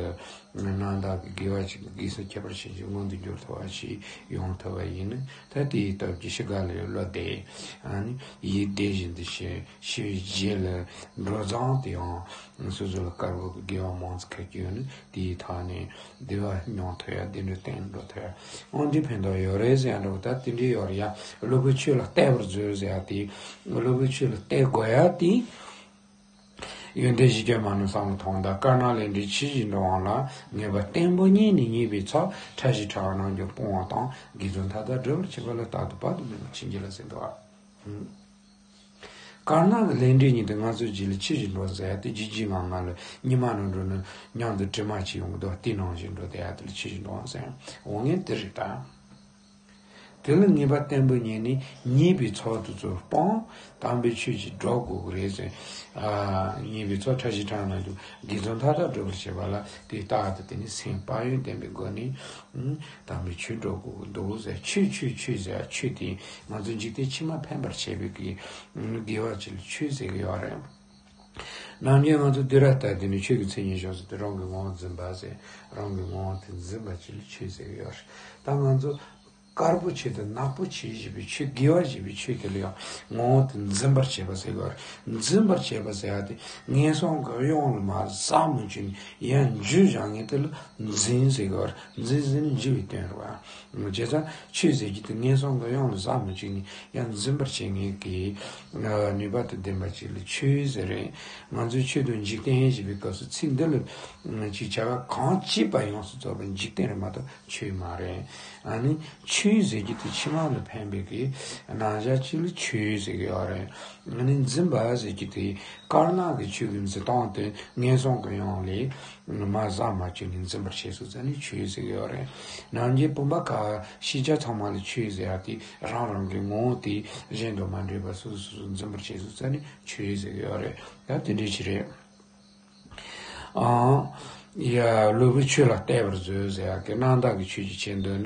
རྣམ་དག་གི་དགེ་བ་ཅིག་གི་གེགས་སེལ་ཁྱད་པར་ཅན་ཅིག་མངོན་དུ་འགྱུར་ཐུབ་པ་ཞིག་ཡོང་ཐུབ་པ་ཡིན་ན། ད་དེའི་སྟོབས་ཀྱིས་ཤི་ག་ལ་བློ་བདེ། ཨ་ནི་ཡིད་བདེ་བཞིན་དུ་ཤི། ཤི་བའི་རྗེས་ལ་འགྲོ་མཚམས་དེའང་སོ་སོ་ལ་དཀར་པོ་གི་དགེ་བ་མང་ཙམ་ཁེགས་ཀྱི་ཡོད་ན། དེའི་ཐོག་ནས་བདེ་བ་མྱོང་ཐུབ་ཡ། བདེ་འགྲོའི་སྟེང་འགྲོ་ཐུབ་ཡ། འོ་འདི་ཕན་ཐོགས་ཡོད་རེད་ཟེར་ཡ་འདྲ་བོ། ད་དེ་འདྲའི་ཡོད་རེད་ཡ། སློབ་བུ་ཆོས་ལ་གཏད་པར་མཛོད་ཟེར་ཡ་དེ། སློབ་བུ་ཆོས་ལ་གཏད་དགོས་ཡ་དེ། ཡོན་ཏན་གཞི་བཅུ་མ་ནི་བསམ་བློ་ཐོངས་དང་། དཀར་ནག་ལས་འབྲས་ཆོས་བཞིན་འགྲོ་འོང་ལ། ངེས་པ་བརྟན་པོ་རྙེད་ནས་རྙེད་པའི་ཚོགས། ཕྲ་ཞིང་ཕྲ་བ་རྣམས་ཀྱང་སྤོང་བ་དང་། དགེ་ཚུལ་མཐའ་དག་སྒྲུབ་པར་བྱེད་པ་ལ། རྟག་ཏུ་བར་དུ་མེད་པར་བྱིན་གྱིས་བརླབ་ཟེར་འདུག་ཨ། དཀར་ནག་གི་ལས་འབྲས་གཉིས་དེ་ང་ཚོའི་རྗེས་ལ་ཆོས་བཞིན་འགྲོ་ཟེར་ཡ་དེ། རྗེས་རྗེས་ངང་ངང་ལ་ཉི་མ་ནང་འགྲོ་ན་མཉམ་དུ་གྲིབ་མ་ཅིག་ཡོང་གི་འདུག་དེ་ནང་བཞིན་འགྲོ་བསྡད་ཡ་དེ་ལ་ཆོས་བཞིན་འགྲོ་ཟེར་ཡ། འོ་ངས་དེ་རེད་ད། དེ་ལ་ངེས་པ་བརྟན་པོ་རྙེད་ནས་རྙེད་པའི་ཚོགས་དེ་ཚོ་སྤོང་། དམ་པའི་ཆོས་ཀྱི་སྒྲོ་བསྐུལ་དགོས་རེད་ཟེར། ཨ་རྙེད་པའི་ཚོགས། ཕྲ་ཞིང་ཕྲ་བ་རྣམས་ཀྱང་། དགེ་ཚུལ་མཐའ་དག་སྒྲུབ་པར་བྱེད་པ་ལ། དེ་ལྟར་དུ་དེ་ནི་སེམས་དཔའ་བོས་བསྟེན་པའི་སྒོ་ནས། ཨུམ། དམ་པའི་ཆོས་སྒྲོ་བསྐུལ་འདུག་ཟེར། ཆོས་ཆོས་ཆོས་ཟེར་ཡ། ཆོས་དེ་ང་ཚོ་འཇིག་རྟེན་ཕྱི་མ་ཕན་པར་བྱེད་པའི་གི་དགེ་བ་ཅིག་ལ་ཆོས་ཟེར་གི་ཡོད་རེད། ནམ་རྒྱུན་ང་ཚོ་བསྡུས་གྲྭ་ལྟར་དེ་ནི་ཆོས་ཀྱི་མཚན་ཉིད་བྱང་ཆུབ་སྟེ། རང་གི་ངོ་བོ་འཛིན་པ་ཟེར། རང་གི་ངོ་བོ་དེ་འཛིན་པ་ཅིག་ལ་ཆོས་ཟེར་གི་ཡོད་རེད། ད་ང་ཚོ་དཀར་པོ་ཆེ་དང་ནག་པོ་ཆེ་ཞེས་པའི་ཆོས། དགེ་བ་ཞེས་པའི་ཆོས་དེ་ལ་ཡང་ངོ་བོ་དེ་འཛིན་པར་བྱེད་པ་ཟེར་གི་ཡོད་རེད། འཛིན་པར་བྱེད་པ་ཟེར་ཡ་དེ་ངན་སོང་གི་གཡང་ལ་མར་ཟག་མི་བཅུག་ནས་ཡར་འཇུ་བཞག་མཁན་དེ་ལ་འཛིན་ཟེར་གི་ཡོད་རེད། འཛིན་ཟེར་ནས་འཇུ་བའི་དོན་རེད་བ། བྱས་ཙང་ཆོས་ཟེར་རྒྱུ་དེ་ངན་སོང་གི་གཡང་ལ་ཟག་མི་བཅུག་ནས་ཡང་འཛིན་པར་བྱེད་མཁན་གྱི་ནུས་པ་དང་ལྡན་པ་ཅིག་ལ་ཆོས་ཟེར་རེད། ང་ཚོས་ཆོས་དང་འཇིག་རྟེན་ཞེས་པའི་སྐབས་སུ་ཚིག་འདི་ལ་ཅིག་བྱ་བ་གང་བྱེད་པ་ཡོངས་སུ་རྫོགས་པའི་འཇིག་རྟེན་རེད་མ་གཏོགས་ཆོས་མ་རེད། ཨ་ནི་ཆོས་ཟེར་རྒྱུ་དེ་ཕྱི་ནང་ལ་ཕན་པའི་གི་རྣམ་གཞག་ཅིག་ལ་ཆོས་ཟེར་གི་ཡོད་རེད། ཨ་ནི་འཛིན་པ་ཟེར་རྒྱུ་དེ་དཀར་ནག་གི་ཆོས་ཀྱི་འཛིན་སྟངས་དེ་ངན་སོང་གི་གཡང་ལས། མར་ཟག་མ་བཅུག་ནས་འཛིན་པར་བྱེད་སོ་ཙ་ནི་ཆོས་ཟེར་གི་ཡོད་རེད། ནམ་རྒྱུན་བུམ་པ་ཁ་ཤེས་བྱ་ཚང་མ་ལ་ཆོས་ཟེར་ཡ་དེ་རང་རང་གི་ངོ་བོ་དེ་གཞན་དང་མ་འདྲེས་པ་སོ་སོ་སོ་སོ་འཛིན་པར་བྱེད་སོ་ཙ་ནི་ཆོས་ཟེར་གི་ཡོད་རེད། ད་དེ་འདྲའི་ཆོས་རེད། ཨང་། ཡ་སློབ་བུ་ཆོས་ལ་གཏད་པར་མཛོད་ཟེར་ཡ་གི་རྣམ་དག་གི་ཆོས་ཀྱི་ཆེ་འདོད་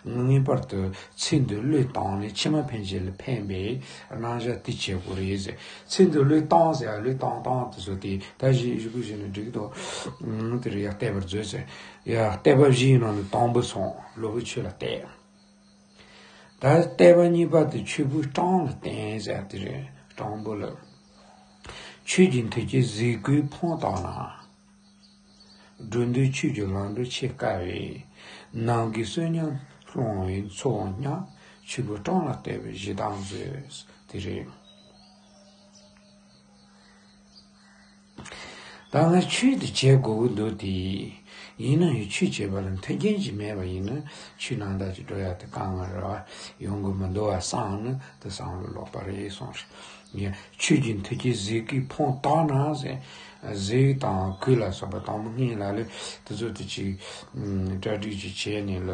ནི་ངེས་པར་དུ། ཚེ་འདི་བློས་བཏང་ནས་ཕྱི་མ་ཕན་ཆད་ལ་ཕན་པའི་རྣམ་གཞག་དེ་བྱེད་དགོས་རེད་ཟེར། ཚེ་འདི་བློས་བཏང་ཟེར་ཡ། བློས་བཏང་བཏང་དེ་ཚོ་དེ་ད་གཞི་གཞུག་གུ་བཞི་ནས་འགྲིག་འདུག་ཨང་། དེ་རེད་ཡ། གཏད་པར་མཛོད་ཟེར་ཡ། གཏད་པ་བཞིའི་ནང་ནས་དང་པོ་སོང་། སློབ་བུ་ཆོས་ལ་གཏད། ད་གཏད་པ་གཉིས་པ་དེ་ཆོས་པོའི་སྤྲང་ལ་བརྟེན་ཟེར་ཡ་དེ་རེད། སྤྲང་པོ་ལ། ཆོས་ཀྱི་མཐུ་རྐྱེན་ཟས་གོས་ཕུང་བཏང་ན། འགྲོ་འདོད་ཆོས་ཀྱི་ལམ་འགྲོ་ཆེས་དཀའ་བས། ནམ་མཁའི་བསོད་སྙོམས་སློང་བའི་མཚོ་བོ་སྙམ། ཆོས་པོའི་སྤྲང་ལ་གཏད་པའི་གཞི་བདག་མཛོད། དེ་རེད། ད་ང་ཆོས་དེ་བྱེད་དགོས་ཀྱི་འདུག་སྟེ། ཡིན་ན་ཡང་ཆོས་བྱེད་པ་ལ་མཐུན་རྐྱེན་ཅིག་མེད་པ་ཡིན་ན་ཆོས་རྣམ་དག་ཅིག་འགྲོ་ཡ་དེ་དཀའ་ངལ་རེད་བ། ཡོང་གི་མི་འདུག་བ་བསམ་ན་དེ་བསམ་བློ་ལོག་པ་རེད་གསུངས་རེད། ཆོས་ཀྱི་མཐུ་རྐྱེན་ཟས་གོས་ཕུང་བཏང་ན་ཟེར། ཟས་དང་གོས་ལ་སོགས་པ་དང་པོ་སྔོན་ལ་ལས་དེ་ཚོ་དེ་ཅིག་གྲ་སྒྲིག་ཅིག་བྱས་ནས་ལ།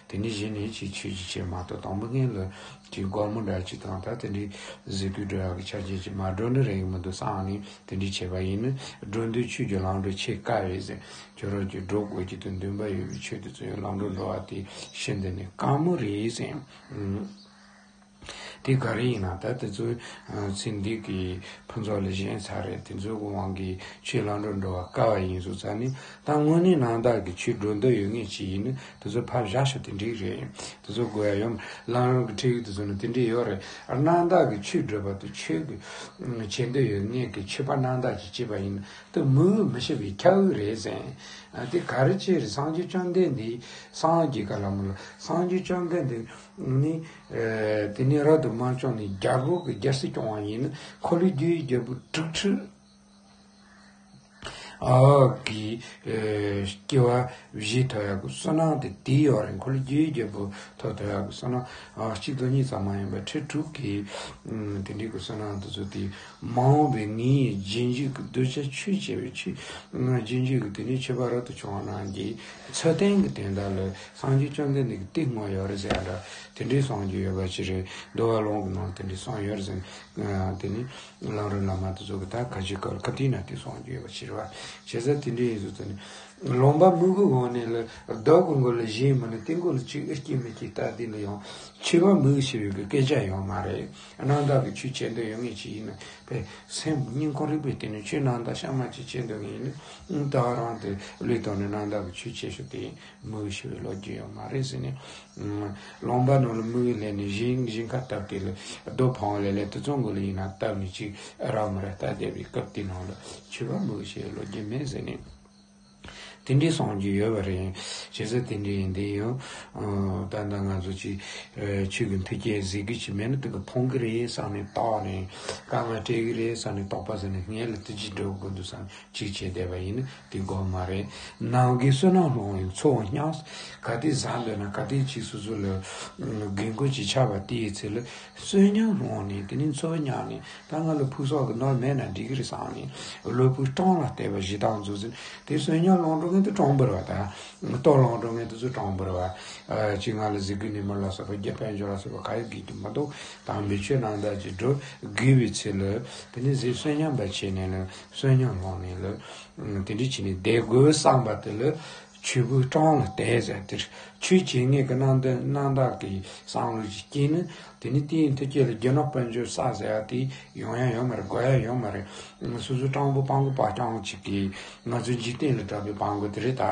དེ་ནས་གཞི་ནས་ཅིག་ཆོས་ཅིག་བྱེད་མ་གཏོགས། དང་པོ་སྔོན་ལ་ཅིག་སྒོར་མོ་འདྲ་ཅིག་དང་ད་དེ་འདྲའི་ཟས་གོས་འགྲོ་ཡག་གི་ཆ་རྐྱེན་ཅིག་མ་འགྲོ་ནི་རེད་མི་འདུག་བསམ་ནས། དེ་འདྲའི་བྱས་པ་ཡིན་ན་འགྲོ་འདོད་ཆོས་ཀྱི་ལམ་འགྲོ་ཆེས་དཀའ་བས་ཟེར། ཁྱོད་རང་ཚོས་འགྲོ་དགོས་ཀྱི་དང་འདུན་པ་ཡོད་པའི་ཆོས་དེ་ཚོ་ཡང་ལམ་འགྲོ་འགྲོ་བ་དེ་ཤིན་ཏུ་ནས་དཀའ་མོ་རེད་ཟེར། ཨུམ། དེ་ག་རེ་ཡིན་ན་ད་དེ་ཚོ་ཚེ་འདི་གི་ཕུན་ཚོགས་ལས་གཞན་ཚར་རེད། དེ་ཚོའི་དབང་གིས་ཆོས་ལམ་འགྲོ་འགྲོ་བ་དཀའ་བ་ཡིན་སོང་ཙང་ནི། ད་དངོས་གནས་རྣམ་དག་གི་ཆོས་འགྲོ་འདོད་ཡོད་མཁན་ཅིག་ཡིན་ན་དེ་ཚོ་ཕར་བཞག་ཤོག་དེ་འགྲིག་རེད། དེ་ཚོ་དགོས་ཡ་ཡོད་མ་རེད། ལམ་རིམ་གྱི་ཁྲིད་ཡིག་དེ་ཚོ་ནི་དེ་འདྲས་ཡོད་རེད། རྣམ་དག་གི་ཆོས་སྒྲུབ་པ་དང་ཆོས་ཀྱི་བྱེད་འདོད་ཡོད་མཁན་གྱི་ཆོས་པ་རྣམ་དག་ཅིག་བྱེད་པ་ཡིན་ན་དེ་མི་འོས་མི་ཤེས་པའི་ཁྱད་ཡོད་རེད་ཟེར། ཨ་དེ་ག་རེ་བྱས་རེད། སངས་རྒྱས་བཅོམ་ལྡན་འདས། སངས་རྒྱས་ཀ་ལ་མོ་ལ། སངས་རྒྱས་བཅོམ་ལྡན་འདས་ནི་ཨ་དེ་ནས་རབ་ཏུ་མ་བྱུང་ནས་རྒྱལ་པོ་གི་རྒྱལ་སྲིད་སྐྱོང་བ་ཡིན་ན། འཁོར་ལོས་སྒྱུར་བའི་རྒྱལ་པོ་དྲུག་ཁྲི། ཨ་གི་སྐྱེ་བ་བཞེས་ཐུབ་ཡག་གི་བསོད་ནམས་དེ་དེའི་ཡོད་རེད། འཁོར་ལོ་བརྒྱད་ཅུ་གྱ་བརྒྱད་པོ་ཐོབ་ཐུབ་ཡག་གི་བསོད་ནམས་ཨ་གཅིག་དང་གཉིས་ཙམ་མ་ཡིན་པར་ཁྲི་དྲུག་གི་དེ་འདྲའི་གི་བསོད་ནམས་དེ་ཚོ་དེ་མ་འོངས་པའི་ངའི་རྗེས་འཇུག་གི་གདུལ་བྱ་ཆོས་ཅན་པའི་ཆོས་རྗེས་འཇུག་གི་དེ་ནས་ཆོས་པ་རབ་ཏུ་བྱུང་བ་རྣམས་ཀྱི་འཚོ་རྟེན་གྱི་དོན་དག་ལ་སངས་རྒྱས་བཅོམ་ལྡན་འདས་ཀྱི་གཏེར་དངོས་ཡོད་རེད་ཟེར་ཡ་འདྲ་དེ་འདྲའི་གསུང་རྒྱུ་ཡོད་པ་ཅིག་རེད། འདུལ་བ་ལུང་གི་ནང་དེ་འདྲའི་གསུང་ཡོད་རེད་ཟེར། དེ་ནས་ལམ་རིམ་བླ་མ་དེ་ཚོ་གི་ད་ཁ་ཆེ་སྐབས་ལ་ཁ་ཏིག་ན་དེ་གསུང་རྒྱུ་ཡོད་པ་ཕྱིར་བ། བྱས་ཙང་དེ་འདྲའི་ཡིན་ཟེར་ཙང་ནས། ལུང་པ་མི་གི་འོག་ནས་ལ་བདག་གི་མགོ་ལ་བཞེས་མི་ནུས། དེ་མགོ་ལ་ཅིག་ཨེ་སྐྱེ་མི་སྐྱེ་ལྟ་དེ་ལ་ཡང་ཆོས་པ་མི་གི་ཞེས་པའི་གི་སྐད་ཆ་ཡོད་མ་རེད། རྣམ་དག་གི་ཆོས་བྱེད་འདོད་ཡོད་ངེས་ཅིག་ཡིན་ན་པས་སེམས་སྙིང་ཁོང་རིག་པའི་སྟེང་ནས་ཆོས་རྣམ་དག་གཤའ་མ་ཅིག་བྱེད་འདོད་ངེས་ཡིན་ན་ད་རང་དེ་བློས་བཏང་ནས་རྣམ་དག་གི་ཆོས་བྱེད་ཤོག་དེ་མི་གི་ཞེས་པའི་ལོ་རྒྱུས་ཡོད་མ་རེད་ཟེར་ནས། ལུང་པ་ནང་ལ་མི་གི་ལས་ནས་ཞིང་ཞིང་ཁ་བཏབ་དེ་ལ་རྡོ་འཕང་ལས་ལས་དེ་ཚོ་མགོ་ལ་ཡིན་ན་བཏབ་ནས་ཅིག་རག་མི་རག་ལྟ་བསྡད་པའི་སྐབས་དེ་ནང་ལ་ཆོས་པ་མི་གི་ཞེས་ལོ་རྒྱུས་མེད་ཟེར་ནས། དེ་འདྲའི་གསུང་རྒྱུ་ཡོད་པ་རེད། བྱས་ཙང་དེ་འདྲའི་ཡིན་དེ་ཡང་ད་ལྟ་ང་ཚོ་ཅིག་ཆོས་ཀྱི་མཐུན་རྐྱེན་ཟེར་གི་ཅིག་མེད་ན་དེ་གི་ཕུང་གི་རེད་བསམ་ནས་བཏགས་ནས་དཀའ་ངལ་འཕྲད་གི་རེད་བསམ་ནས་བཏགས་པ་ཟེར་ནས་སྔོན་ལ་དེ་ཅིག་འགྲོ་དགོས་འདུག་བསམ་ཅིག་བྱས་བསྡད་པ་ཡིན་ན་དེ་དགོས་མ་རེད། ནམ་མཁའི་བསོད་ནམས་ལོངས་ཡོད་འཚོ་བ་སྙམ། ག་དུས་ཟ་འདོད་ན་ག་དུས་ཅིག་སོ་སོ་ལ་དགོས་མཁོ་ཅིག་ཆགས་པ་དེའི་ཚེ་ལ་བསོད་སྙོམས་སློང་ནས་དེ་ནས་འཚོ་བ་སྙམ་ནས་ད་ང་ལ་ཕུགས་བསམ་གི་ནོར་མེད་ན་འགྲིག་གི་རེད་བསམ་ནས་བློ་ཕུགས་སྤྲང་ལ་གཏད་པ་ཞེ་སྡང་མཛོད་ཟིན་དེ་བསོད་སྙོམས་སློང་འགྲོ་མཁན་དེ་སྤྲང་པོ་རེད་བ། ད་ལྟོ་སློང་འགྲོ་མཁན་དེ་ཚོ་སྤྲང་པོ་རེད་བ། ཅིག་ང་ལ་གཟིགས་སྐུ་ནི་མ་ལ་སོགས་པ་རྒྱ་དཔལ་འབྱོར་ལ་སོགས་པ་ག་ཡོད་དགོས་ཀྱི་མི་འདུག་དམ་པའི་ཆོས་རྣམ་དག་ཅིག་སྒྲུབ་དགོས་པའི་ཚེ་ལ་དེ་ནས་ཟས་བསོད་སྙོམས་པ་བྱས་ནས་ལ་བསོད་སྙོམས་སློང་ནས་ལ། དེ་འདྲ་བྱས་ནས་བསྡད་དགོས་བསམ་པ་དེ་ལ་ཆོས་པའི་སྤྲང་ལ་གཏད་ཟེར་དེར་ཆོས་བྱེད་མཁན་གྱི་རྣམ་དག་རྣམ་དག་གི་བསམ་བློ་ཞིག་སྐྱེས་ནས་དེ་ནི་དེའི་མཐུ་རྐྱེན་ལ་རྒྱུ་ནོར་དཔལ་འབྱོར་བསགས་ཟེར་ཡ་དེ་ཡོང་ཡ་ཡོད་མ་རེད། དགོས་ཡ་ཡོད་མ་རེད། སོ་སོ་སྤྲང་པོ་སྤྲང་པོ་པ་སྤྲང་པོ་ཅིག་གིས་ང་ཚོའི་འཇིག་རྟེན་ལ་གྲགས་པའི་སྤྲང་པོ་དེ་རེད་ད།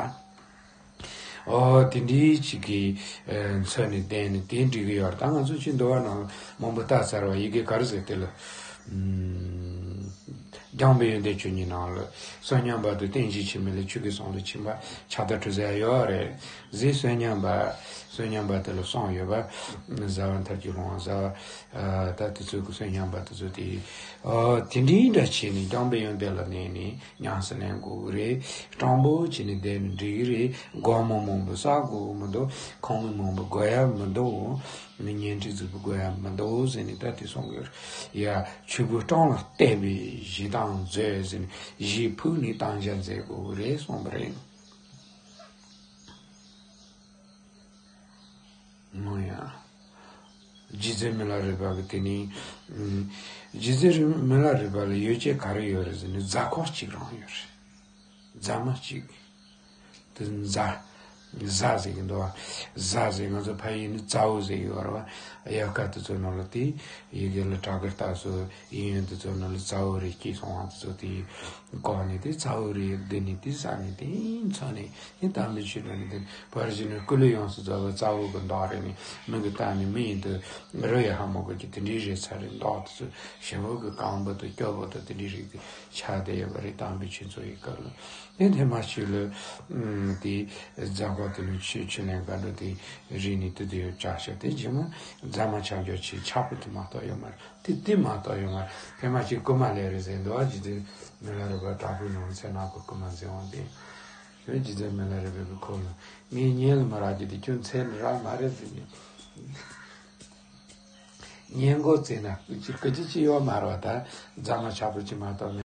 ཨོ་དེ་འདྲའི་ཅིག་གི་མཚོན་ནས་བསྟན་ནས་དེ་འགྲིག་གི་ཡོད་རེད། ད་ང་ཚོ་ཆོས་འདུལ་བ་ནང་མང་པོ་ལྟ་ཚར་བ་ཡི་གེ་ག་རེ་ཟེར་དེ་ལ། རྒྱང་འཕེན་ཡོན་ཏན་ཆོས་ཉིད་ནང་ལ་བསོད་སྙོམས་པ་དང་རྟེན་གཞི་ཆེན་མོ་ལས་ཆོས་ཀྱི་གསུང་ལ་ཕྱིན་པ་ཕྱག་དར་གྲུ་ཟེར་ཡོད་རེད། ཟས་བསོད་སྙོམས་པ། བསོད་སྙོམས་པ་དེ་ལ་གསུངས་ཡོད་པ། བཟའ་བ་མཐར་གྱིས་ལོངས་བཟའ་བ། ད་དེ་ཚོ་གི་བསོད་སྙོམས་པ་དེ་ཚོ་དེ། དེ་འདྲའི་འདྲ་བྱས་ནས་རྒྱང་འཕེན་ཡོན་ཏན་ལ་གནས་ནས་ཉམས་སུ་ལེན་དགོས་ཀྱི་རེད། སྤྲང་པོ་བྱས་ནས་བསྡད་ནས་འགྲིག་གི་རེད། སྒོར་མོ་མང་པོ་བསགས་དགོས་ཀྱི་མི་འདུག་ཁང་མིག་མང་པོ་དགོས་ཡ་མི་འདུག་ཉེ་འཁྲིས་རྫིག་པོ་དགོས་ཡ་མི་འདུག་ཟེར་ནས་ད་དེ་གསུང་གི་ཡོད་རེད། ཡ་ཆོས་པའི་སྤྲང་ལ་གཏད་པའི་ཞེ་སྡང་མཛོད་ཟེར་ནས་གཞིས་ཕུག་ནས་བཏང་བྱ་མཛད་དགོས་ཀྱི་རེད་གསུངས་པ་རེད། མོ་ཡ། རྗེ་བཙུན་མི་ལ་རས་པ་གི་དེ་ནི། རྗེ་བཙུན་མི་ལ་རས་པ་ལ་ཡོ་བྱད་ག་རེ་ཡོད་རེད་ཟེར་ནས་རྫ་ཁོག་གཅིག་རང་ཡོད་རེད། རྫ་མ་གཅིག་དེ་རྫ། རྫ་ཟེར་གི་འདུག་བ། རྫ་ཟེར་ང་ཚོ་ཕ་ཡུལ་ནི་རྫ་བོ་ཟེར་གི་ཡོད་རེད་བ། དབྱར་ཁ་དེ་ཚོ་ནང་ལ་དེ་ཡི་གེ་ལ་གྲགས་ཀྱི་རྟགས་སུ་ཡིན་ཡོན་དེ་ཚོ་ནང་ལ་རྫ་བོ་རེ་སྐྱེས་སོང་བ་དེ་ཚོ་དེ་བཀོག་ནས་དེ་རྫ་བོ་རེ་བསྡུས་ནས་དེ་ཟ་ནས་དེ་འཚོ་ནས། ཡིན་དམ་པའི་ཆོས་དང་ནི་དེ་ཕར་ཕྱིན་ནས་སྐུ་ལུས་ཡོངས་སུ་རྫོགས་པའི་རྩ་བོ་གི་མདོག་རེད་ནི་མི་གི་ལྟ་ནི་མི་ཡིན་དུ་རོ་ཡི་ཧ་མོ་གི་ཀྱི་དེ་འདྲའི་རེད་ཚ་རེད། མདོག་དེ་ཚོ་ཞིམ་པོ་གི་རྐང་པ་དང་སྐྱོ་པོ་དང་དེ་འདྲའི་རིགས་དེ་ཆགས་བསྡད་ཡོད་པ་རེད། དམ་པའི་ཆོས་ཚོགས་ཡི་སྐབས་ལ་དེ་ཐེངས་མ་གཅིག་ལ་དེ་རྫ་ཁོག་དེ་ལ་ཆུ་ཆུ་ལེན་ག་འགྲོ་དེ་རིགས་ནི་དེ་དུ་ཡོད་ཅག་ཤ་དེ་རྗེས་མ་རྫ་མ་ཆགས་རྒྱུ་ཆེ་ཆགས་པོ་དེ་མ་གཏོགས་ཡོད་མ་རེད། དེ་དེ་མ་གཏོགས་ཡོད་མ་རེད། ཐེངས་མ་གཅིག་རྐུ་མ་ལས་རེད་ཟེར་འདུག་བ། རྗེ་བཙུན་མི་ལ་རས་པ་དྲག་པོའི་ནང་ཚེ་ནག་པོ་རྐུ་མ་འཛིན་འོང་དེ། ཁྱོད་རྗེ་བཙུན་མི་ལ་རས་པའི་ཁོ་ལ་ངའི་ཉེ་ལ་མ་རག་རྒྱུ་དེ་ཁྱོད་ཚེ་ལ་རག་མ་རེད་ཟེར་ནས། ཉེ་མགོ་བཙལ་ན་སྐུ་ཅི་སྐུ་ཅི་ཅི་ཡོད་མ་རེད་བ། ད་རྫ་མ་ཆགས་པོ་ཅི་མ་གཏོགས་མེད།